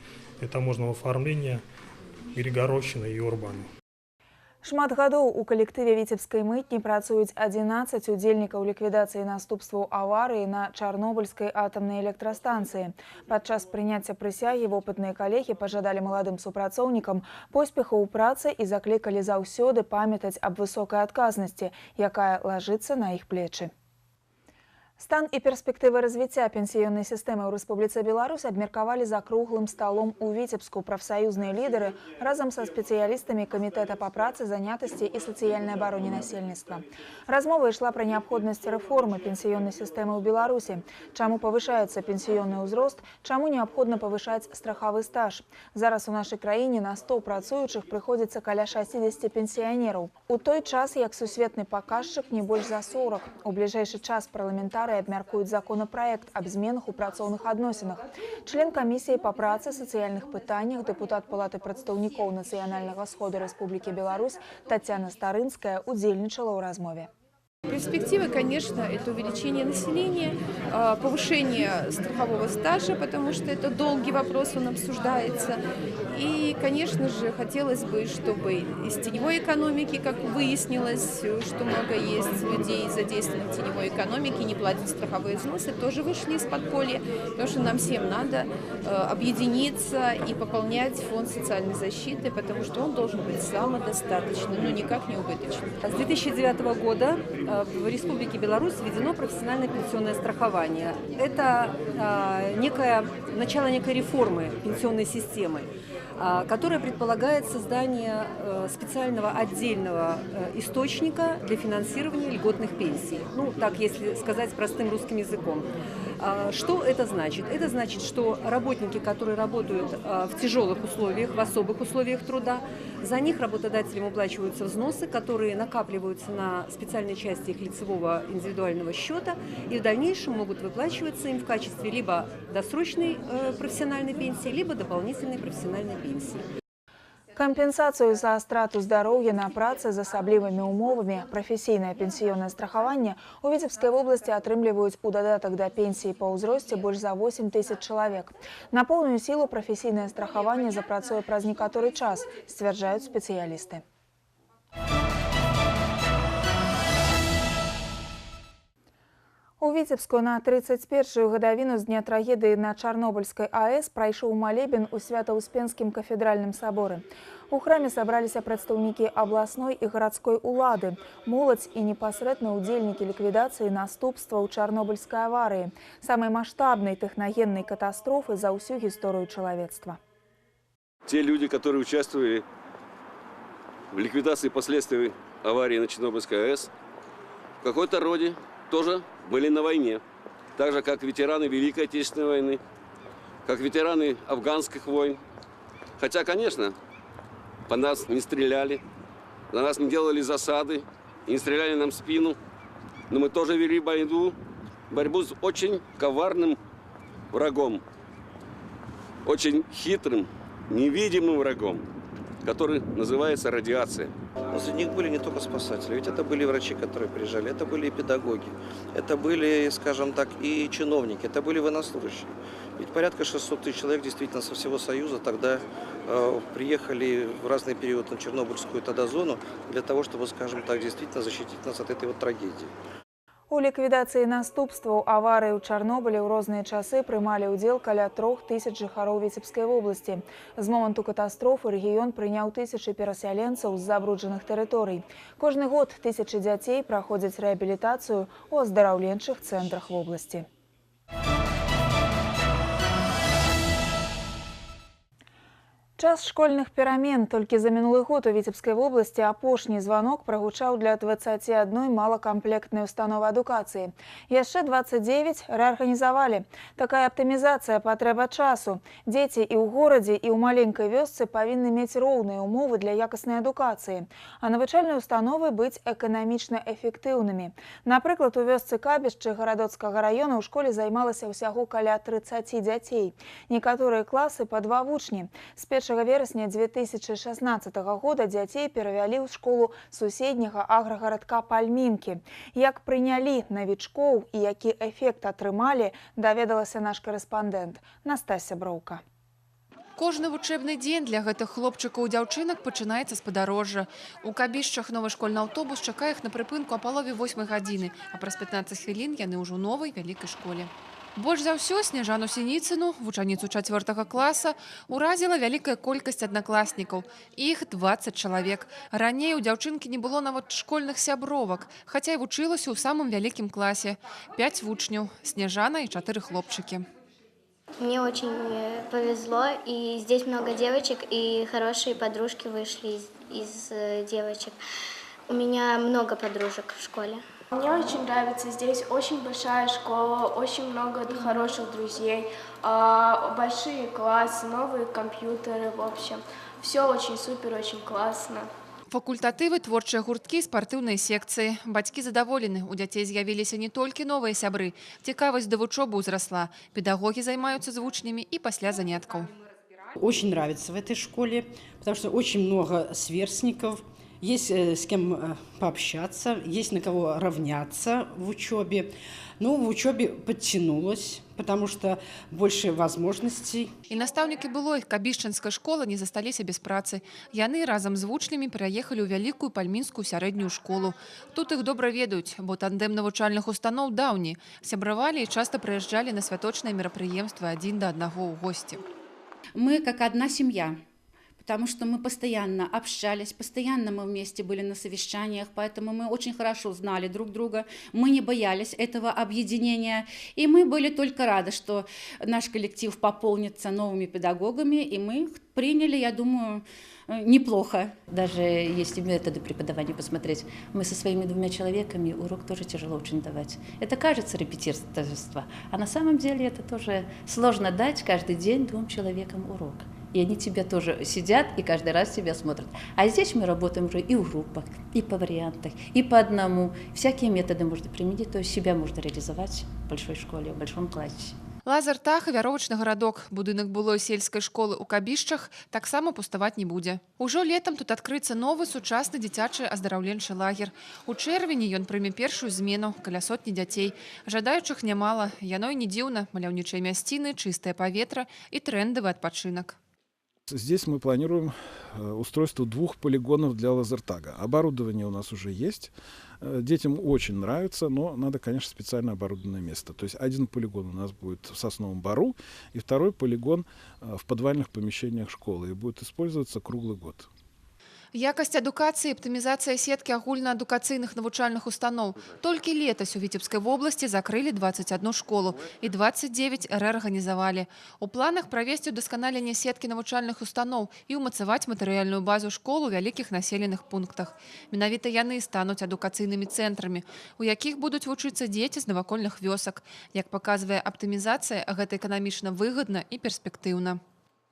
таможенного оформления, Григоровщина и Урбаны. Шмат гадоў у калектыве Віцебскай мытні працуюць 11 удзельнікаў ліквідацыі наступстваў аварыі на Чарнобыльскай атамнай электрастанцыі. Падчас прыняцця прысягі вопытныя калегі пажадалі маладым супрацоўнікам поспеху ў працы і заклікалі заўсёды памятаць аб высокай адказнасці, якая лажыцца на іх плечы. Стан і перспектывы развіцця пенсіённай сістэмы ў Рэспубліцы Беларусь абмеркавалі за круглым сталом у Віцебску прафсаюзныя лідары разам са спецыялістамі камітэта па працы, занятасці і сацыяльнай абароне насельніцтва. Размова ішла пра неабходнасць рэформы пенсіённай сістэмы ў Беларусі, чаму павышаецца пенсіённы ўзрост, чаму неабходна павышаць страхавы стаж. Зараз у нашай краіне на 100 працуючых прыходзіцца каля 60 пенсіянераў. У той час, як сусветны паказчык не больш за 40. У бліжэйшы час парламентары абмяркуюць законапраект аб зменах у працоўных адносінах. Член камісіі па працы, сацыяльных пытаннях, дэпутат Палаты прадстаўнікоў Нацыянальнага сходу Рэспублікі Беларусь Таццяна Старынская удзельнічала ў размове. Перспективы, конечно, это увеличение населения, повышение страхового стажа, потому что это долгий вопрос, он обсуждается. И, конечно же, хотелось бы, чтобы из теневой экономики, как выяснилось, что много есть людей, задействованных в теневой экономике, не платят страховые взносы, тоже вышли из подполья, потому что нам всем надо объединиться и пополнять фонд социальной защиты, потому что он должен быть самодостаточным, но никак не убыточным. С 2009 года в Республике Беларусь введено профессиональное пенсионное страхование. Это начало некой реформы пенсионной системы, которая предполагает создание специального отдельного источника для финансирования льготных пенсий. Ну, так, если сказать простым русским языком. Что это значит? Это значит, что работники, которые работают в тяжелых условиях, в особых условиях труда, за них работодателям уплачиваются взносы, которые накапливаются на специальной части их лицевого индивидуального счета и в дальнейшем могут выплачиваться им в качестве либо досрочной профессиональной пенсии, либо дополнительной профессиональной пенсии. Кампенсацыю за страту здароўя на працы з асаблівымі умовамі, прафесійнае пенсіённае страхаванне у Віцебскай вобласці атрымліваюць у дадатак да пенсіі па ўзросце больш за 8 тысяч чалавек. На поўную сілу прафесійнае страхаванне запрацуе праз некаторы час, сцвярджаюць спецыялісты. У Віцебску на 31-ю гадавіну з дня трагедыі на Чарнобыльскай АЭС прайшоў малебен у Свята-Успенскім кафедральным саборы. У храме сабраліся прадстаўнікі абласной і гарадской улады, моладзь і непасрэдна ўдзельнікі ліквідацыі наступстваў Чарнобыльскай аварыі, самай маштабнай тэхнагеннай катастрофы за ўсю гісторыю чалавецтва. Те люди, которые участвовали в ликвидации последствий аварии на Чернобыльской АЭС, в какой-то роде тоже были на войне. Так же, как ветераны Великой Отечественной войны, как ветераны афганских войн. Хотя, конечно, по нас не стреляли, на нас не делали засады, не стреляли нам в спину. Но мы тоже вели борьбу с очень коварным врагом, очень хитрым, невидимым врагом, который называется радиация. Но среди них были не только спасатели, ведь это были врачи, которые приезжали, это были и педагоги, это были, скажем так, и чиновники, это были военнослужащие. Ведь порядка 600 тысяч человек действительно со всего Союза тогда приехали в разный период на Чернобыльскую тогда зону для того, чтобы, скажем так, действительно защитить нас от этой вот трагедии. У ліквідацыі наступстваў аварыі ў Чарнобылі ў розныя часы прымалі ўдзел каля 3000 жыхароў Віцебскай вобласці. З моманту катастрофы рэгіён прыняў тысячы перасяленцаў з забруджаных тэрыторый. Кожны год тысячы дзяцей праходзяць рэабілітацыю ў аздараўленчых цэнтрах вобласці. Час школьных перамен. Толькі за мінулы год у Віцебскай вобласці апошні званок прагучаў для 21 малакамплектнай установы адукацыі. Яшчэ 29 рэарганізавалі. Такая аптымізацыя патрэба часу. Дзеці і ў горадзе, і ў маленькай вёсцы павінны мець роўныя ўмовы для якаснай адукацыі, а навучальныя установы быць эканамічна эфектыўнымі. Напрыклад, у вёсцы Кабішчы Гарадоцкага раёна ў школе займалася ўсяго каля 30 дзяцей. Некаторыя класы па 2 вучні. З 1 верасня 2016 года дзяцей перавялі ў школу суседняга аграгарадка Пальмінкі. Як прынялі навічкоў і які эфект атрымалі, даведалася наш карэспандэнт Настасья Броўка. Кожны вучэбны дзень для гэтых хлопчыкаў і дзяўчынак пачынаецца з падарожжа. У Кабішчах новы школьны аўтобус чакае іх на прыпынку а 7:30 гадзіны, а праз 15 хвілін яны ўжо ў новай вялікай школе. Больш за ўсё Снежану Сініцыну, вучаніцу 4 класа, уразіла вялікая колькасць аднакласнікаў. Іх 20 чалавек. Раней у дзяўчынкі не было нават школьных сябровак, хаця і вучылася ў самым вялікім класе. 5 вучняў, Снежана і 4 хлопчыкі. Мне очень повезло, и здесь много девочек, и хорошие подружки вышли из девочек. У меня много подружек в школе. Мне очень нравится здесь, очень большая школа, очень много хороших друзей, большие классы, новые компьютеры, в общем. Все очень супер, очень классно. Факультатывы, творчыя гурткі, спартыўныя секцыі. Бацькі задаволены. У дзяцей з'явіліся не толькі новыя сябры. Цікавасць да вучобы ўзрасла. Педагогі займаюцца з вучнямі і пасля заняткаў. Очень нравится в этой школе, потому что очень много сверстников. Есть с кем пообщаться, есть на кого равняться в учебе. Ну, в учебе подтянулась, потому что больше возможностей. І настаўнікі былой кабішчанскай школы не засталіся без працы. Яны разам з вучнямі пераехалі ў вялікую пальмінскую сярэднюю школу. Тут іх добра ведаюць, бо тандэм навучальных устаноў даўні. Сябравалі і часта прыязджалі на святочныя мерапрыемствы адзін да аднаго ў госці. Мы как одна семья. Потому что мы постоянно общались, постоянно мы вместе были на совещаниях, поэтому мы очень хорошо знали друг друга, мы не боялись этого объединения, и мы были только рады, что наш коллектив пополнится новыми педагогами, и мы их приняли, я думаю, неплохо. Даже если методы преподавания посмотреть, мы со своими 2 человеками урок тоже тяжело очень давать. Это кажется репетиторство, а на самом деле это тоже сложно дать каждый день 2 человекам урок. И они тебя тоже сидят и каждый раз тебя смотрят. А здесь мы работаем уже и в группах, и по вариантах, и по одному. Всякие методы можно применить, то есть себя можно реализовать в большой школе, в большом классе. Лазар Тах – вяровачны гарадок. Будынак былой сельскай школы ў Кабішчах таксама пуставаць не будзе. Ужо летам тут адкрыецца новы сучасны дзіцячы аздараўленчы лагер. У чэрвені ён прыме першую змену – каля сотні дзяцей. Жадаючых нямала. Яно і не дзіўна – маляўнічыя мясціны, чыстае паветра і трэндавы адпачынак. Здесь мы планируем устройство 2 полигонов для лазертага. Оборудование у нас уже есть. Детям очень нравится, но надо, конечно, специально оборудованное место. То есть один полигон у нас будет в Сосновом Бору, и второй полигон в подвальных помещениях школы. И будет использоваться круглый год. Якасць адукацыі, аптымізацыя сеткі агульнаадукацыйных навучальных устаноў. Толькі летась у Віцебскай вобласці закрылі 21 школу і 29 рэарганізавалі. У планах правесці ўдасканаленне сеткі навучальных устаноў і ўмацаваць матэрыяльную базу школ у вялікіх населеных пунктах. Менавіта яны стануць адукацыйнымі цэнтрамі, у якіх будуць вучыцца дзеці з навакольных вёсак. Як паказвае аптымізацыя, гэта эканамічна выгадна і перспектыўна.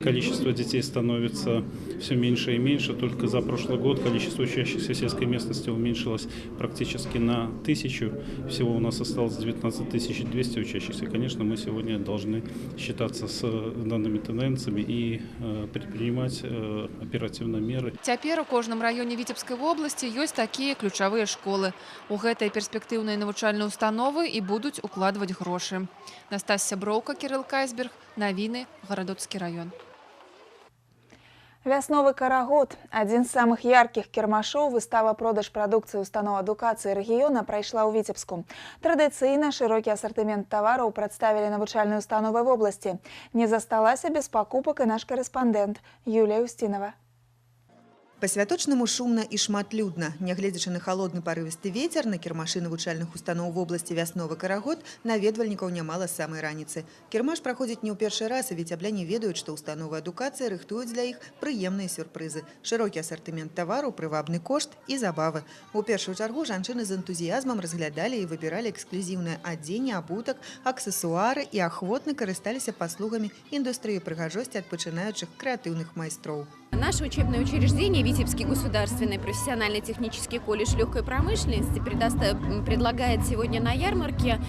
Количество детей становится все меньше и меньше. Только за прошлый год количество учащихся сельской местности уменьшилось практически на 1000. Всего у нас осталось 19 200 учащихся. Конечно, мы сегодня должны считаться с данными тенденциями и предпринимать оперативно меры. Цяпер у кожным раёне Віцебскай вобласці ёсць такія ключавыя школы. У гэтыя перспектыўныя навучальныя установы і будуць укладваць грошы. Настасья Броўка, Кирилл Кайсберг. Навіны, Гарадоцкі раён. Вясновы карагод. Адзін з самых яркіх кірмашоў выстава продаж прадукцыі устаноў адукацыі рэгіёна прайшла ў Віцебску. Традыцыйна шырокі асартымент тавараў прадставілі навучальныя установы вобласці. Не засталася без пакупак і наш карэспандэнт Юлія Усцінава. Па-святочнаму шумна і шматлюдна. Нягледзячы на халодны парывісты вецер, на кірмашы навучальных устаноў вобласці вясновы карагод наведвальнікаў нямала з самай раніцы. Кірмаш праходзіць не ў першы раз, і віцябляне ведаюць, што установы адукацыі рыхтуюць для іх прыемныя сюрпрызы. Шырокі асартымент тавару, прывабны кошт і забавы. У першую чаргу жанчыны з энтузіязмам разглядалі і выбіралі эксклюзіўнае адзенне, абутак, аксесуары і ахвотна карысталіся паслугамі індустрыі прыгажосці ад пачынаючых крэатыўных майстроў. Наше учебное учреждение Витебский государственный профессионально-технический колледж легкой промышленности предлагает сегодня на ярмарке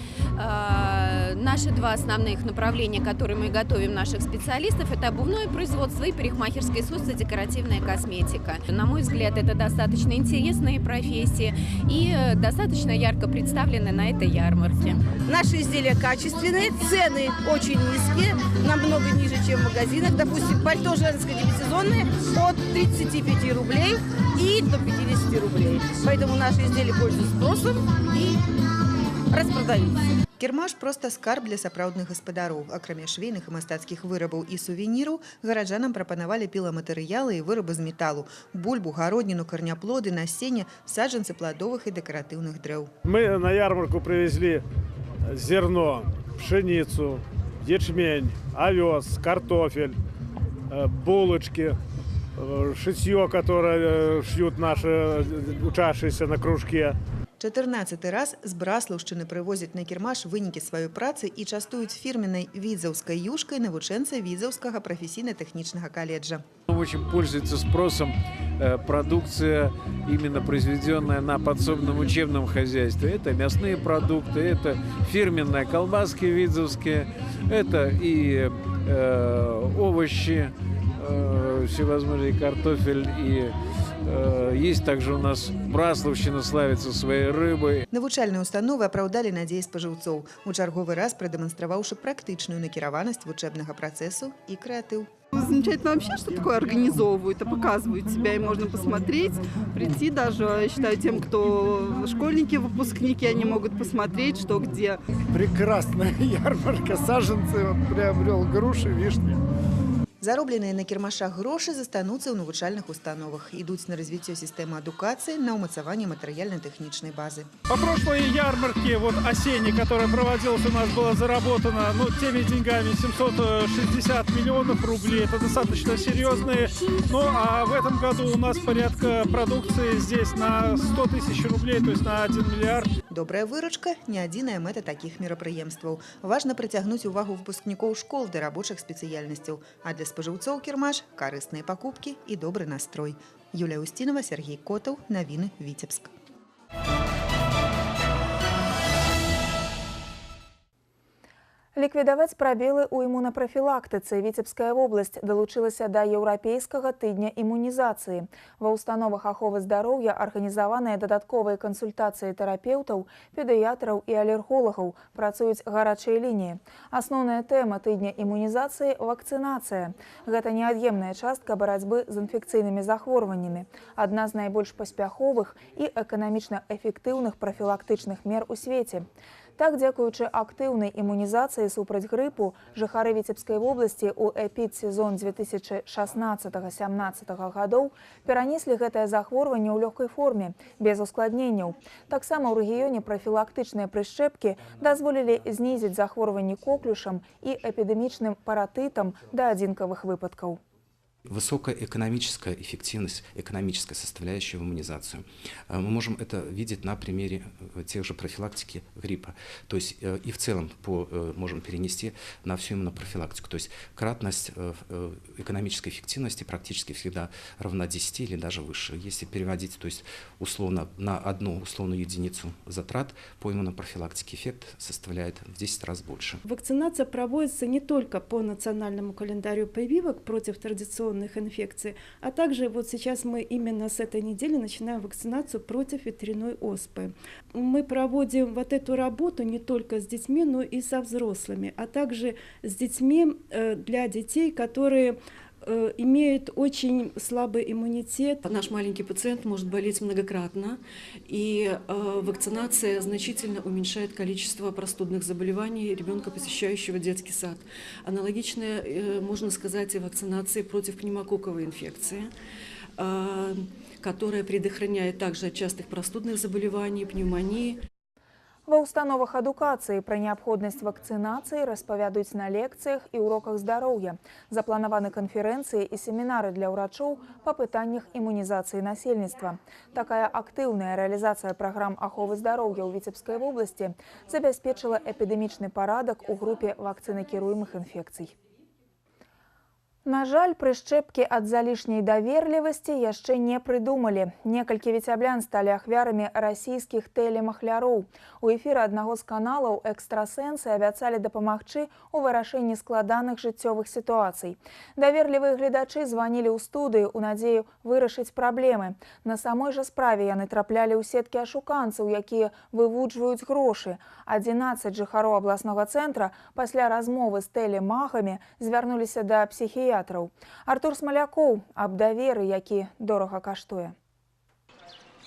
наши два основных направления, которые мы готовим наших специалистов. Это обувное производство и парикмахерское искусство, декоративная косметика. На мой взгляд, это достаточно интересные профессии и достаточно ярко представлены на этой ярмарке. Наши изделия качественные, цены очень низкие, намного ниже, чем в магазинах. Допустим, пальто женское демисезонное от 35 рублей и до 50 рублей. Поэтому наши изделия пользуются спросом и распродаются. Кірмаш проста скарб для сапраўдных гаспадароў. Акрамя швейных і мастацкіх вырабаў і сувеніраў, гараджанам прапанавалі піламатэрыялы і вырабы з металу: бульбу, гародніну, карняплоды, насенне, саджанцы пладовых і дэкаратыўных дрэў. Мы на ярмарку привезли зерно, пшеницу, ячмень, овес, картофель, булочки, шитье, которое шьют наши учащиеся на кружке. 14 раз з Браслаўшчыны прывозяць на кірмаш вынікі сваёй працы і частуюць фірменнай віцебскай юшкай навучэнцы Віцебскага прафесійна-тэхнічнага каледжа. Очень пользуется спросом продукция, именно произведенная на подсобном учебном хозяйстве. Это мясные продукты, это фирменные колбаски витебские, это и овощи, всевозможные, картофель и есть также у нас Браславщина славится своей рыбой. Навучальныя установы апраўдалі надзеі спажыўцоў, у чарговы раз прадэманстраваўшы практычную накіраванасць вучэбнага працэсу і крэатыў. Замечательно вообще, что такое организовывают, а показывают себя, и можно посмотреть, прийти даже, я считаю, тем, кто школьники, выпускники, они могут посмотреть, что где. Прекрасная ярмарка, саженцы, вот, приобрел груши, вишни. Заробленыя на кірмашах грошы застануцца ў навучальных установах. Ідуць на развіццё сістэмы адукацыі, на ўмацаванне матэрыяльна-тэхнічнай базы. По прошлой ярмарке, вот осенней, которая проводилась у нас, было заработано, ну, теми деньгами 760 миллионов рублей. Это достаточно серьезные. Ну, а в этом году у нас порядка продукции здесь на 100 тысяч рублей, то есть на 1 миллиард. Добрая выручка – не адзіная мэта такіх мерапрыемстваў. Важна прыцягнуць увагу выпускнікоў школ да рабочых спецыяльнасцяў. А для спажыўцоў кірмаш – карысныя пакупкі і добры настрой. Юлія Усцінава, Сергей Котаў. Навіны, Віцебск. Ліквідаваць прабелы ў імунапрафілактыцы Віцебская вобласць далучылася да еўрапейскага тыдня імунізацыі. Ва ўстановах аховы здароўя арганізаваныя дадатковыя кансультацыі тэрапеўтаў, педыятраў і алерголагаў, працуюць гарачыя лініі. Асноўная тэма тыдня імунізацыі – вакцынацыя. Гэта неад'емная частка барацьбы з інфекцыйнымі захворваннямі. Адна з найбольш паспяховых і эканамічна эфектыўных прафілактычных мер у свеце. Так, дзякуючы актыўнай імунізацыі супраць грыпу, жыхары Віцебскай вобласці ў эпідсезон 2016-17 гадоў перанеслі гэтае захворванне ў лёгкай форме, без ускладненняў. Таксама ў рэгіёне прафілактычныя прышчэпкі дазволілі знізіць захворванні коклюшам і эпідэмічным паратытам да адзінкавых выпадкаў. Высокая экономическая эффективность, экономическая составляющая в иммунизацию. Мы можем это видеть на примере тех же профилактики гриппа. То есть и в целом можем перенести на всю иммунопрофилактику. То есть кратность экономической эффективности практически всегда равна 10 или даже выше. Если переводить, то есть условно на одну условную единицу затрат по иммунопрофилактике эффект составляет в 10 раз больше. Вакцинация проводится не только по национальному календарю прививок против традиционных инфекций, а также вот сейчас мы именно с этой недели начинаем вакцинацию против ветряной оспы. Мы проводим вот эту работу не только с детьми, но и со взрослыми, а также с детьми, для детей, которые имеют очень слабый иммунитет. Наш маленький пациент может болеть многократно, и вакцинация значительно уменьшает количество простудных заболеваний ребенка, посещающего детский сад. Аналогично можно сказать и вакцинации против пневмококковой инфекции, которая предохраняет также от частых простудных заболеваний, пневмонии. Ва ўстановах адукацыі пра неабходнасць вакцынацыі распавядаюць на лекцыях і уроках здароўя. Запланаваны канферэнцыі і семінары для ўрачоў па пытаннях імунізацыі насельніцтва. Такая актыўная рэалізацыя праграм аховы здароўя ў Віцебскай вобласці забяспечыла эпідэмічны парадак у групе вакцынакіруемых інфекцый. На жаль, прышчэпкі ад залішняй даверлівасці яшчэ не прыдумалі. Некалькі віцяблян сталі ахвярамі расійскіх тэлемахляроў. У эфіры аднаго з каналаў экстрасэнсы абяцалі дапамагчы ў вырашэнні складаных жыццёвых сітуацый. Даверлівыя гледачы званілі ў студыю ў надзею вырашыць праблемы. На самой жа справе яны траплялі ў сеткі ашуканцаў, якія вывуджваюць грошы. 11 жыхароў абласнога цэнтра пасля размовы з тэлемагамі звярнуліся да псіхіятра. Артур Смалякоў аб даверы, які дорага каштуе.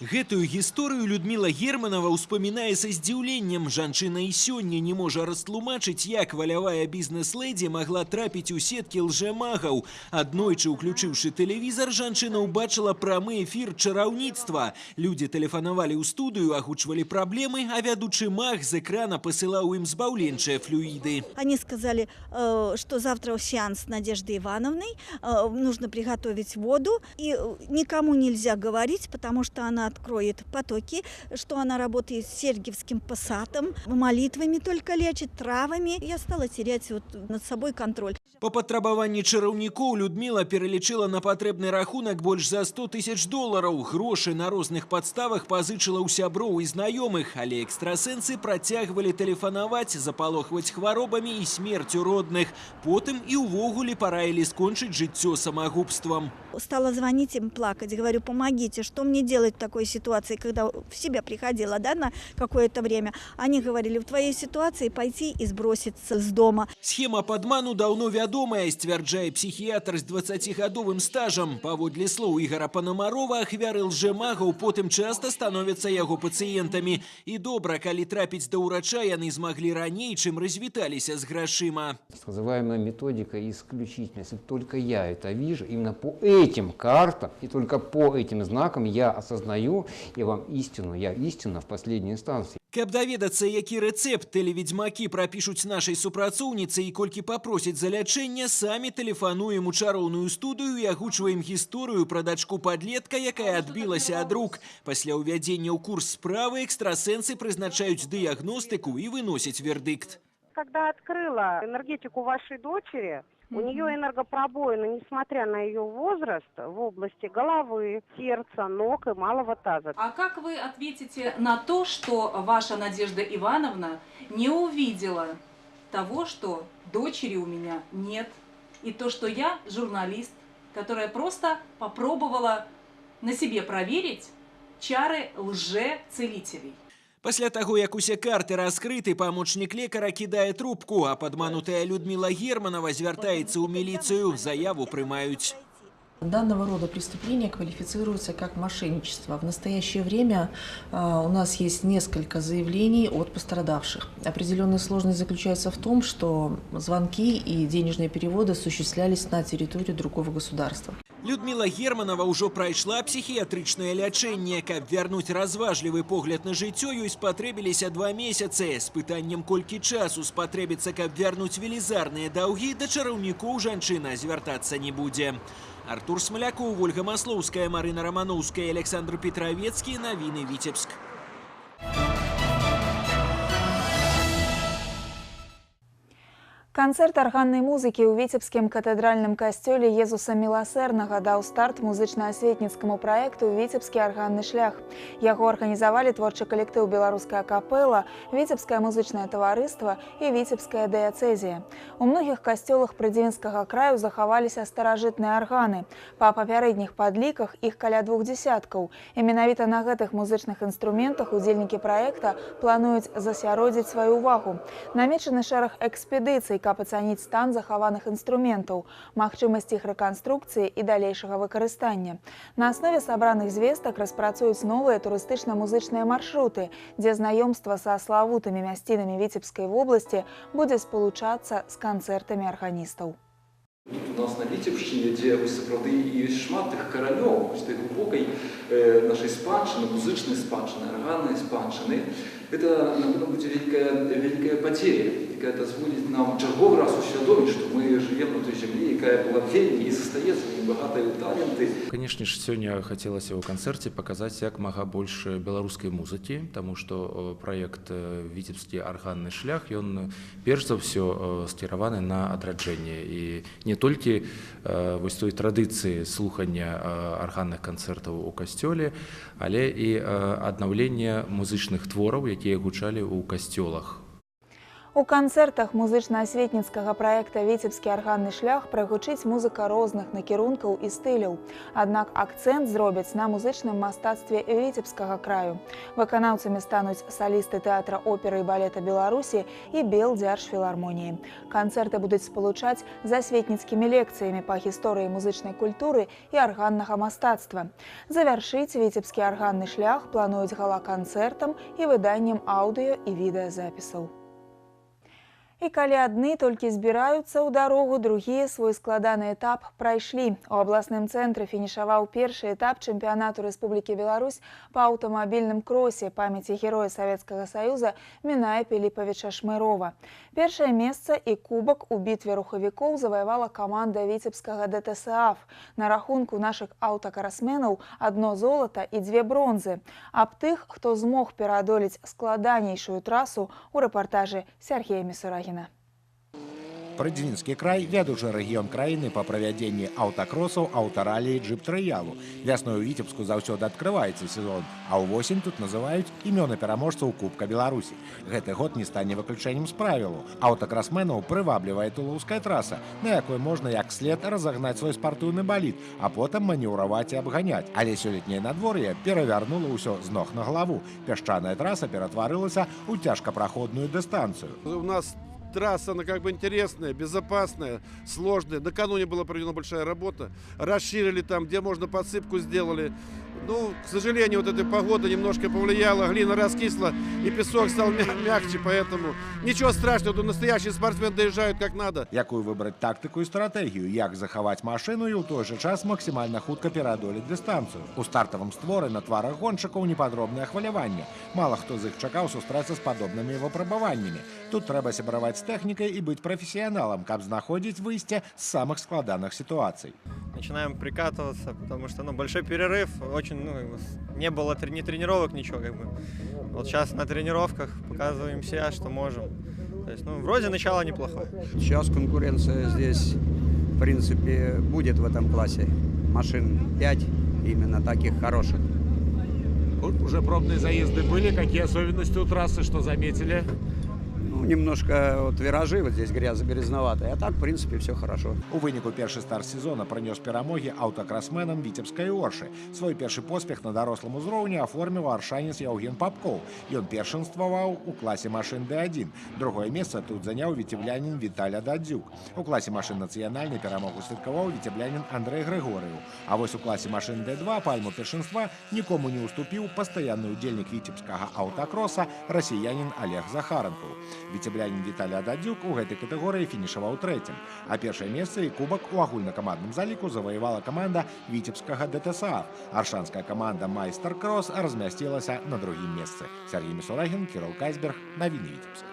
Гэтую гісторыю Людміла Германова ўспамінае са здзіўленнем. Жанчына і сёння не можа растлумачыць, як валявая бізнес-лэдзі магла трапіць у сеткі лжэмагаў. Аднойчы, уключыўшы тэлевізар, жанчына ўбачыла прамы эфір чараўніцтва. Людзі тэлефанавалі ў студыю, агучвалі праблемы, а вядучы маг з экрана пасылаў ім збаўленчыя флюіды. Они сказали, что завтра сеанс Надежды Ивановны, нужно приготовить воду, и никому нельзя говорить, потому что она откроет потоки, что она работает с Сергиевским посадом, молитвами только лечит, травами. Я стала терять вот над собой контроль. Па патрабаванні чараўнікоў Людміла пералічыла на патрэбны рахунак больш за 100 тысяч долараў. Грошы на розных падставах пазычыла ў сяброў і знаёмых, але экстрасэнсы працягвалі тэлефанаваць, запалохваць хваробамі і смерцю родных. Потым і ўвогуле параілі скончыць жыццё самагубствам. Стала звонить им, плакать, говорю, помогите, что мне делать в такой ситуации, когда в себя приходила, да, на какое-то время. Они говорили, в твоей ситуации пойти и сброситься с дома. Схема падману даўно вядомая, сцвярджае псіхіятр з 20-гадовым стажам. Паводле слоў Ігара Панамарова, ахвяры лжэмагаў потым часта становяцца яго пацыентамі. І добра, калі трапіць да ўрача, яны змаглі раней, чым развіталіся з грашыма. Называемая методика исключительно, если только я это вижу, именно по этим картам и только по этим знакам я осознаю, я вам истину, я истина в последней инстанции. Каб даведацца, які рэцэпт тэлеведзьмакі прапішуць нашай супрацоўніцы і колькі папросяць за лячэнне, самі тэлефануем у чароўную студыю і агучваем гісторыю пра дачку падлетка, якая адбілася ад рук. Пасля ўвядзення ў курс справы экстрасэнсы прызначаюць дыягностыку і выносяць вердыкт. Когда открыла энергетику вашей дочери, у нее энергопробоины, несмотря на ее возраст, в области головы, сердца, ног и малого таза. А как вы ответите на то, что ваша Надежда Ивановна не увидела того, что дочери у меня нет, и то, что я журналист, которая просто попробовала на себе проверить чары лжецелителей. Пасля таго, як усе карты раскрыты, памочнік лекара кідае трубку, а падманутая Людмила Германова звяртаецца ў міліцыю. Заяву прымаюць. Данного рода преступления квалифицируются как мошенничество. В настоящее время у нас есть несколько заявлений от пострадавших. Определенная сложность заключается в том, что звонки и денежные переводы осуществлялись на территории другого государства. Людмила Германова ўжо прайшла псіхіятрычнае лячэнне. Каб вярнуць разважлівы погляд на жыццё, ёй спатрэбіліся 2 месяцы. З пытаннем, колькі часу спатрэбіцца, каб вярнуць велізарныя даўгі, да чараўнікоў жанчына звяртацца не будзе. Артур Смоляков, Ольга Маслоўская, Марына Раманоўская, Александр Петровецкі. Навіны Віцебск. Канцэрт арганнай музыкі ў Віцебскім катэдральным касцёле Езуса Міласэрнага даў старт музычна-асветніцкаму праекту «Віцебскі арганны шлях». Яго арганізавалі творчы калектыў «Беларуская капэла», Віцебскае музычнае таварыства і Віцебская дыяцэзія. У многіх касцёлах Прыдзівінскага краю захаваліся старажытныя арганы. Па папярэдніх падліках іх каля 2 дзесяткаў. І менавіта на гэтых музычных інструментах удзельнікі праекта плануюць засяродзіць сваю ўвагу. Намечаны шэраг экспедыцый, каб ацаніць стан захаваных інструментаў, магчымасць іх рэканструкцыі і далейшага выкарыстання. На аснове сабраных звестак распрацуюць новыя турыстычна-музычныя маршруты, дзе знаёмства са славутымі мясцінамі Віцебскай вобласці будзе спалучацца з канцэртамі арганістаў. Тут у нас на Віцебшчыне, дзе сапраўды ёсць шмат тых каранёў, той глубокай нашай спадчыны, музычнай спадчыны, арганнай спадчыны, гэта, напэўна, будзе вялікая падзея, якая дазволіць нам чарговы раз усвядоміць, што мы жывем на той зямлі, якая была вельмі і застаецца вельмі багатай у таленты. Конечно ж, сёння хацелася ў канцэрце паказаць як мага больш беларускай музыкі, таму што праект «Віцебскі арганны шлях», ён перш за ўсё скіраваны на адраджэнне і не толькі вось той традыцыі слухання арганных канцэртаў у касцёле, але і аднаўленне музычных твораў, якія гучалі ў касцёлах. У канцэртах музычна-асветніцкага праекта «Віцебскі арганны шлях» прагучыць музыка розных накірункаў і стыляў. Аднак акцэнт зробяць на музычным мастацтве Віцебскага краю. Выканаўцамі стануць салісты тэатра оперы і балета Беларусі і Белдзяржфілармоніі. Канцэрты будуць спалучаць з асветніцкімі лекцыямі па гісторыі музычнай культуры і арганнага мастацтва. Завяршыць «Віцебскі арганны шлях» плануюць гала-канцэртам і выданнем аўдыё і відэазапісаў. І калі адны толькі збіраюцца ў дарогу, другія свой складаны этап прайшлі. У абласным цэнтры фінішаваў першы этап чэмпіянату Рэспублікі Беларусь па аўтамабільным кросе памяці героя Савецкага Саюза Міная Піліпавіча Шмырова. Першае месца і кубак у бітве рухавікоў заваявала каманда віцебскага ДТСАФ. На рахунку нашых аўтакарасменаў 1 золата і 2 бронзы. Аб тых, хто змог пераадолець складанейшую трасу, у рэпартажы Сергея Місурагіна. Прыдзвінскі край – вядучы рэгіён краіны па правядзенні аўтакросаў, аўтаралі і джып-трыялу. Вясной у Віцебску заўсёды адкрываецца сезон, а ўвосень тут называюць імёны пераможцаў Кубка Беларусі. Гэты год не стане выключэннем з правілу. Аўтакрасменаў прываблівае тулаўская траса, на якой можна як след разагнаць свой спартыўны балід, а потым манеўраваць і абганяць. Але сёлетняе надвор'е перавярнула ўсё з ног на галаву. Пясчаная траса ператварылася ў цяжкапраходную дыстанцыю. У нас трасса, она как бы интересная, безопасная, сложная. Накануне была проведена большая работа. Расширили там, где можно, подсыпку сделали. Ну, к сожалению, вот эта погода немножко повлияла, глина раскисла, и песок стал мягче, поэтому ничего страшного, тут настоящие спортсмены доезжают как надо. Якую выбраць тактыку і стратэгію, як захаваць машыну і ў той жа час максімальна хутка пераадолець дыстанцыю. У стартавым створы на тварах гоншчыкаў непадробнае хваляванне. Мала хто з іх чакаў сустрэцца з падобнымі выпрабаваннямі. Тут трэба сябраваць з тэхнікай і быць прафесіяналам, каб знаходзіць выйсце з самых складаных сітуацый. Начинаем прикатываться, потому что, ну, большой перерыв, очень, ну, не было ни тренировок, ничего, как бы. Вот сейчас на тренировках показываем себя, что можем. То есть, ну, вроде начало неплохое. Сейчас конкуренция здесь, в принципе, будет в этом классе. Машин 5 именно таких хороших. Вот уже пробные заезды были. Какие особенности у трассы, что заметили? Ну, Ну, немножко вот виражи вот здесь грязноватые, а так, в принципе, все хорошо. У выніку першы старт сезона прынёс перамогі аўтакрасменам Віцебскай Оршы. Свой першы поспех на дарослым узроўні аформіў аршанец Яўген Папкоў. Ён першынстваваў у класе машын Д1. Другое месца тут заняў віцеблянін Віталя Дадзюк. У класе машын нацыянальнай перамогу святкаваў віцеблянін Андрэй Грыгорыў. А вось у класе машын Д2 пальму першынства нікому не уступіў пастаянны удзельнік віцебскага аўтакроса расіянін Олег Захаранкаў. Віцеблянін Віталій Дадзюк у гэтай катэгорыі фінішаваў трэцім, а першае месца і кубак у агульнакамандным заліку заваявала каманда віцебскага ДТСА. Аршанская каманда «Майстар-кросс» размясцілася на другім месцы. Сергей Місурагін, Кірыл Кайсберг, навіны Віцебска.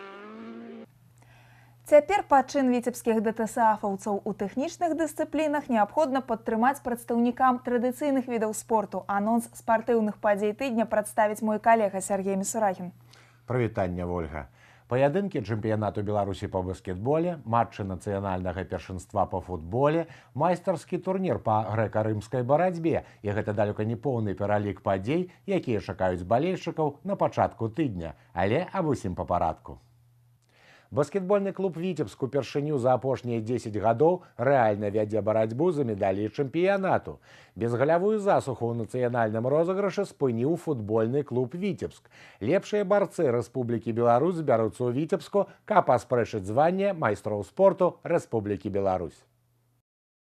Цяпер пачын віцебскіх ДТСАфаўцаў у тэхнічных дысцыплінах неабходна падтрымаць прадстаўнікам традыцыйных відаў спорту. Анонс спартыўных падзей тыдня прадставіць мой калега Сергей Місурагін. Прывітанне, Вольга. Паядынкі чэмпіянату Беларусі па баскетболе, матчы нацыянальнага першынства па футболе, майстарскі турнір па грэка-рымскай барацьбе. І гэта далёка не поўны пералік падзей, якія чакаюць балельшчыкаў на пачатку тыдня. Але аб усім па парадку. Баскетбольны клуб «Віцебск» упершыню за апошнія 10 гадоў рэальна вядзе барацьбу за медалі чэмпіянату. Безгалявую засуху ў нацыянальным розыгрышы спыніў футбольны клуб «Віцебск». Лепшыя барцы Рэспублікі Беларусь збяруцца ў Віцебску, каб аспрэчыць званне майстроў спорту Рэспублікі Беларусь.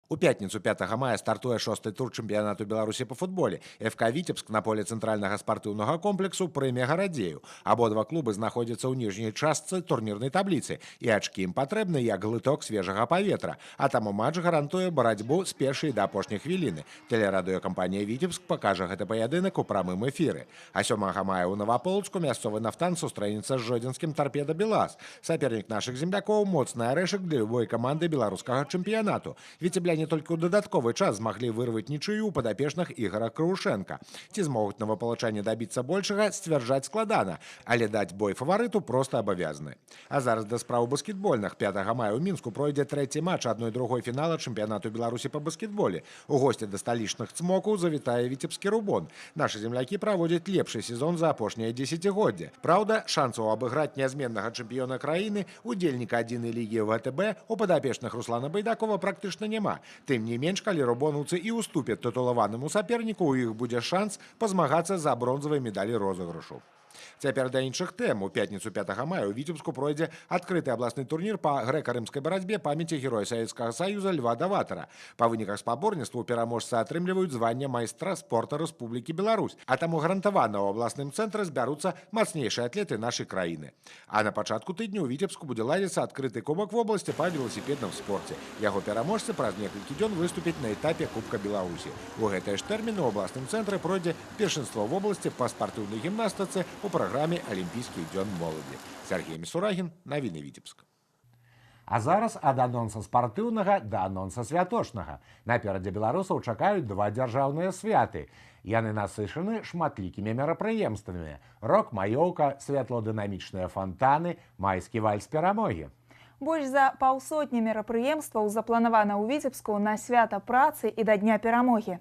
У пятніцу 5 мая стартуе шосты тур чэмпіянату Беларусі па футболе. ФК «Віцебск» на поле цэнтральнага спартыўнага комплексу прыме Гарадзею. Абодва клубы знаходзяцца ў ніжняй частцы турнірнай табліцы, і ачкі ім патрэбны як глыток свежага паветра. А таму матч гарантуе барацьбу з першай да апошняй хвіліны. Тэлерадыёкампанія «Віцебск» пакажа гэты паядынак у прамым эфіры. А 7 мая ў Наваполацку мясцовы «Нафтан» сустрэнецца з жодзінскім «Тарпеда Белаз». Сапернік нашых землякоў моцны арэшак для любой каманды беларускага чэмпіянату. Віцебляне толькі ў дадатковы час змаглі вырваць нічыю ў падапечных Ігара Крушенка. Ці змогуць наваполачане дабіцца большага, сцвярджаць складана, але даць бой фаварыту проста абавязаны. А зараз да спраў баскетбольных. 5 мая ў Мінску пройдзе трэці матч 1/2 фінала чэмпіянату Беларусі па баскетболе. У госці да сталічных цмокаў завітае віцебскі «Рубон». Нашы землякі праводзяць лепшы сезон за апошняе дзесяцігоддзе. Праўда, шансаў абыграць нязменнага чэмпіёна краіны, удзельніка адзінай лігі ВТБ у падапечных Руслана Байдакова практычна няма. Тым не менш, калі рубонаўцы і уступяць тытулаванаму саперніку, у іх будзе шанс пазмагацца за бронзавыя медалі розыгрышу. Цяпер да іншых тэм. У пятніцу 5 мая ў Віцебску пройдзе адкрыты абласны турнір па грэка-рымскай барацьбе памяці героя Савецкага Саюза Льва Даватара. Па выніках спаборніцтваў пераможцы атрымліваюць званне майстра спорта Рэспублікі Беларусь, а таму гарантавана ў абласным цэнтры збяруцца мацнейшыя атлеты нашай краіны. А на пачатку тыдня ў Віцебску будзе ладзіцца адкрыты кубак вобласці па веласіпедным спорце. Яго пераможцы праз некалькі дзён выступяць на этапе Кубка Беларусі. У гэтыя ж тэрміны ў абласным цэнтры пройдзе першынство вобласці па спартыўнай гімнастыцы у праграме «Алімпійскі дзён моладзі». Сергей Місурагін, навіны Віцебск. А зараз ад анонса спартыўнага да анонса святочнага. Наперадзе беларусаў чакаюць два дзяржаўныя святы. Яны насычаны шматлікімі мерапрыемствамі. Рок-маёўка, святлодынамічныя фантаны, майскі вальс перамогі. Больш за паўсотні мерапрыемстваў запланавана ў Віцебску на свята працы і да Дня перамогі.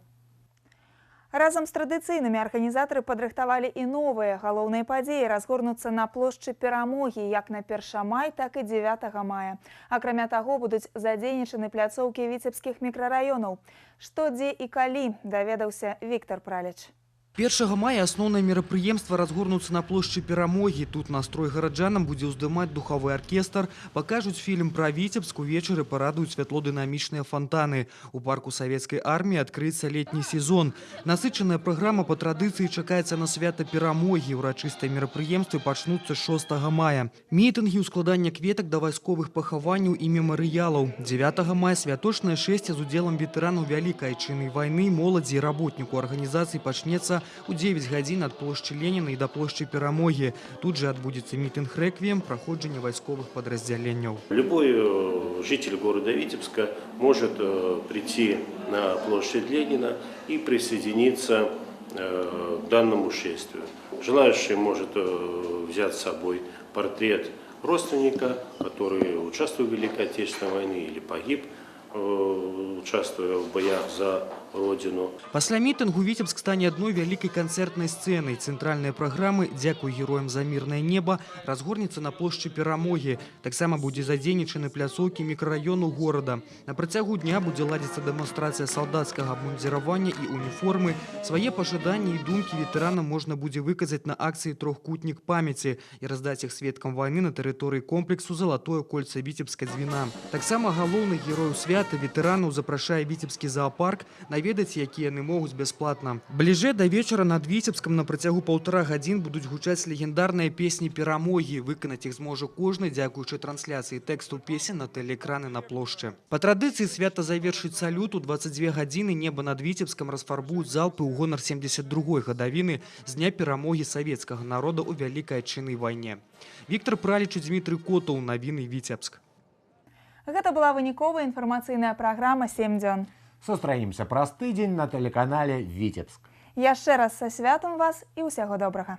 Разам з традыцыйнымі арганізатары падрыхтавалі і новыя. Галоўныя падзеі разгорнуцца на плошчы Перамогі як на 1 май, так і 9 мая. Акрамя таго, будуць задзейнічаны пляцоўкі віцебскіх мікрараёнаў. Што, дзе і калі, даведаўся Віктор Праліч. 1 мая асноўнае мерапрыемства разгорнуцца на плошчы Перамогі. Тут настрой гараджанам будзе ўздымаць духавы аркестр, пакажуць фільм пра Віцебск, увечары парадуюць святлодынамічныя фантаны. У парку Савецкай арміі адкрыецца летні сезон. Насычаная праграма па традыцыі чакаецца на свята Перамогі. Урачыстыя мерапрыемствы пачнуцца 6 мая. Мітынгі, ускладанне кветак да вайсковых пахаванняў і мемарыялаў. 9 мая святочнае шэсце з удзелам ветэранаў Вялікай Айчыннай вайны, моладзі і работніку арганізацыі пачнецца у 9 гадзін ад плошчы Леніна і да плошчы Перамогі. Тут же адбудзецца мітынг-рэквіем, праходжанне вайсковых падраздзяленняў. Любой житель города Витебска может прийти на площадь Ленина и присоединиться к данному шествию. Желающий может взять с собой портрет родственника, который участвовал в Великой Отечественной войне или погиб, участвуя в боях за Родину. Пасля мітынгу Віцебск стане адной вялікай канцэртнай сцэнай. Цэнтральныя праграмы «Дзякуй героям за мірнае неба» разгорнецца на плошчы Перамогі. Таксама будзе задзейнічаны пляцоўкі мікрараёну горада. На працягу дня будзе ладзіцца дэманстрацыя салдацкага абмундзіравання і уніформы. Свае пажаданні і думкі ветэранам можна будзе выказаць на акцыі «Трохкутнік памяці» і раздаць іх сведкам вайны на тэрыторыі комплексу «Залатое кольца Віцебска Дзвіна». Таксама галоўных герояў свята, ветэранаў, запрашае Віцебскі заапарк, наведаць які яны могуць бясплатна. Бліжэй да вечара над Віцебскам на працягу паўтара гадзін будуць гучаць легендарныя песні перамогі. Выканаць іх зможа кожны, дзякуючы трансляцыі тэксту песен на тэлеэкраны на плошчы. Па традыцыі свята завершыць салют. У 22 гадзіны неба над Віцебскам расфарбуюць залпы ў гонар 72-й гадавіны з дня перамогі савецкага народа ў Вялікай Айчыннай вайне. Віктар Праліч і Дзмітрый Котаў. Навіны, Віцебск. Гэта была выніковая інфармацыйная праграма «7 дзён». Сустрэнемся праз тыдзень на тэлеканале «Віцебск». Яшчэ раз са святам вас і ўсяго добрага.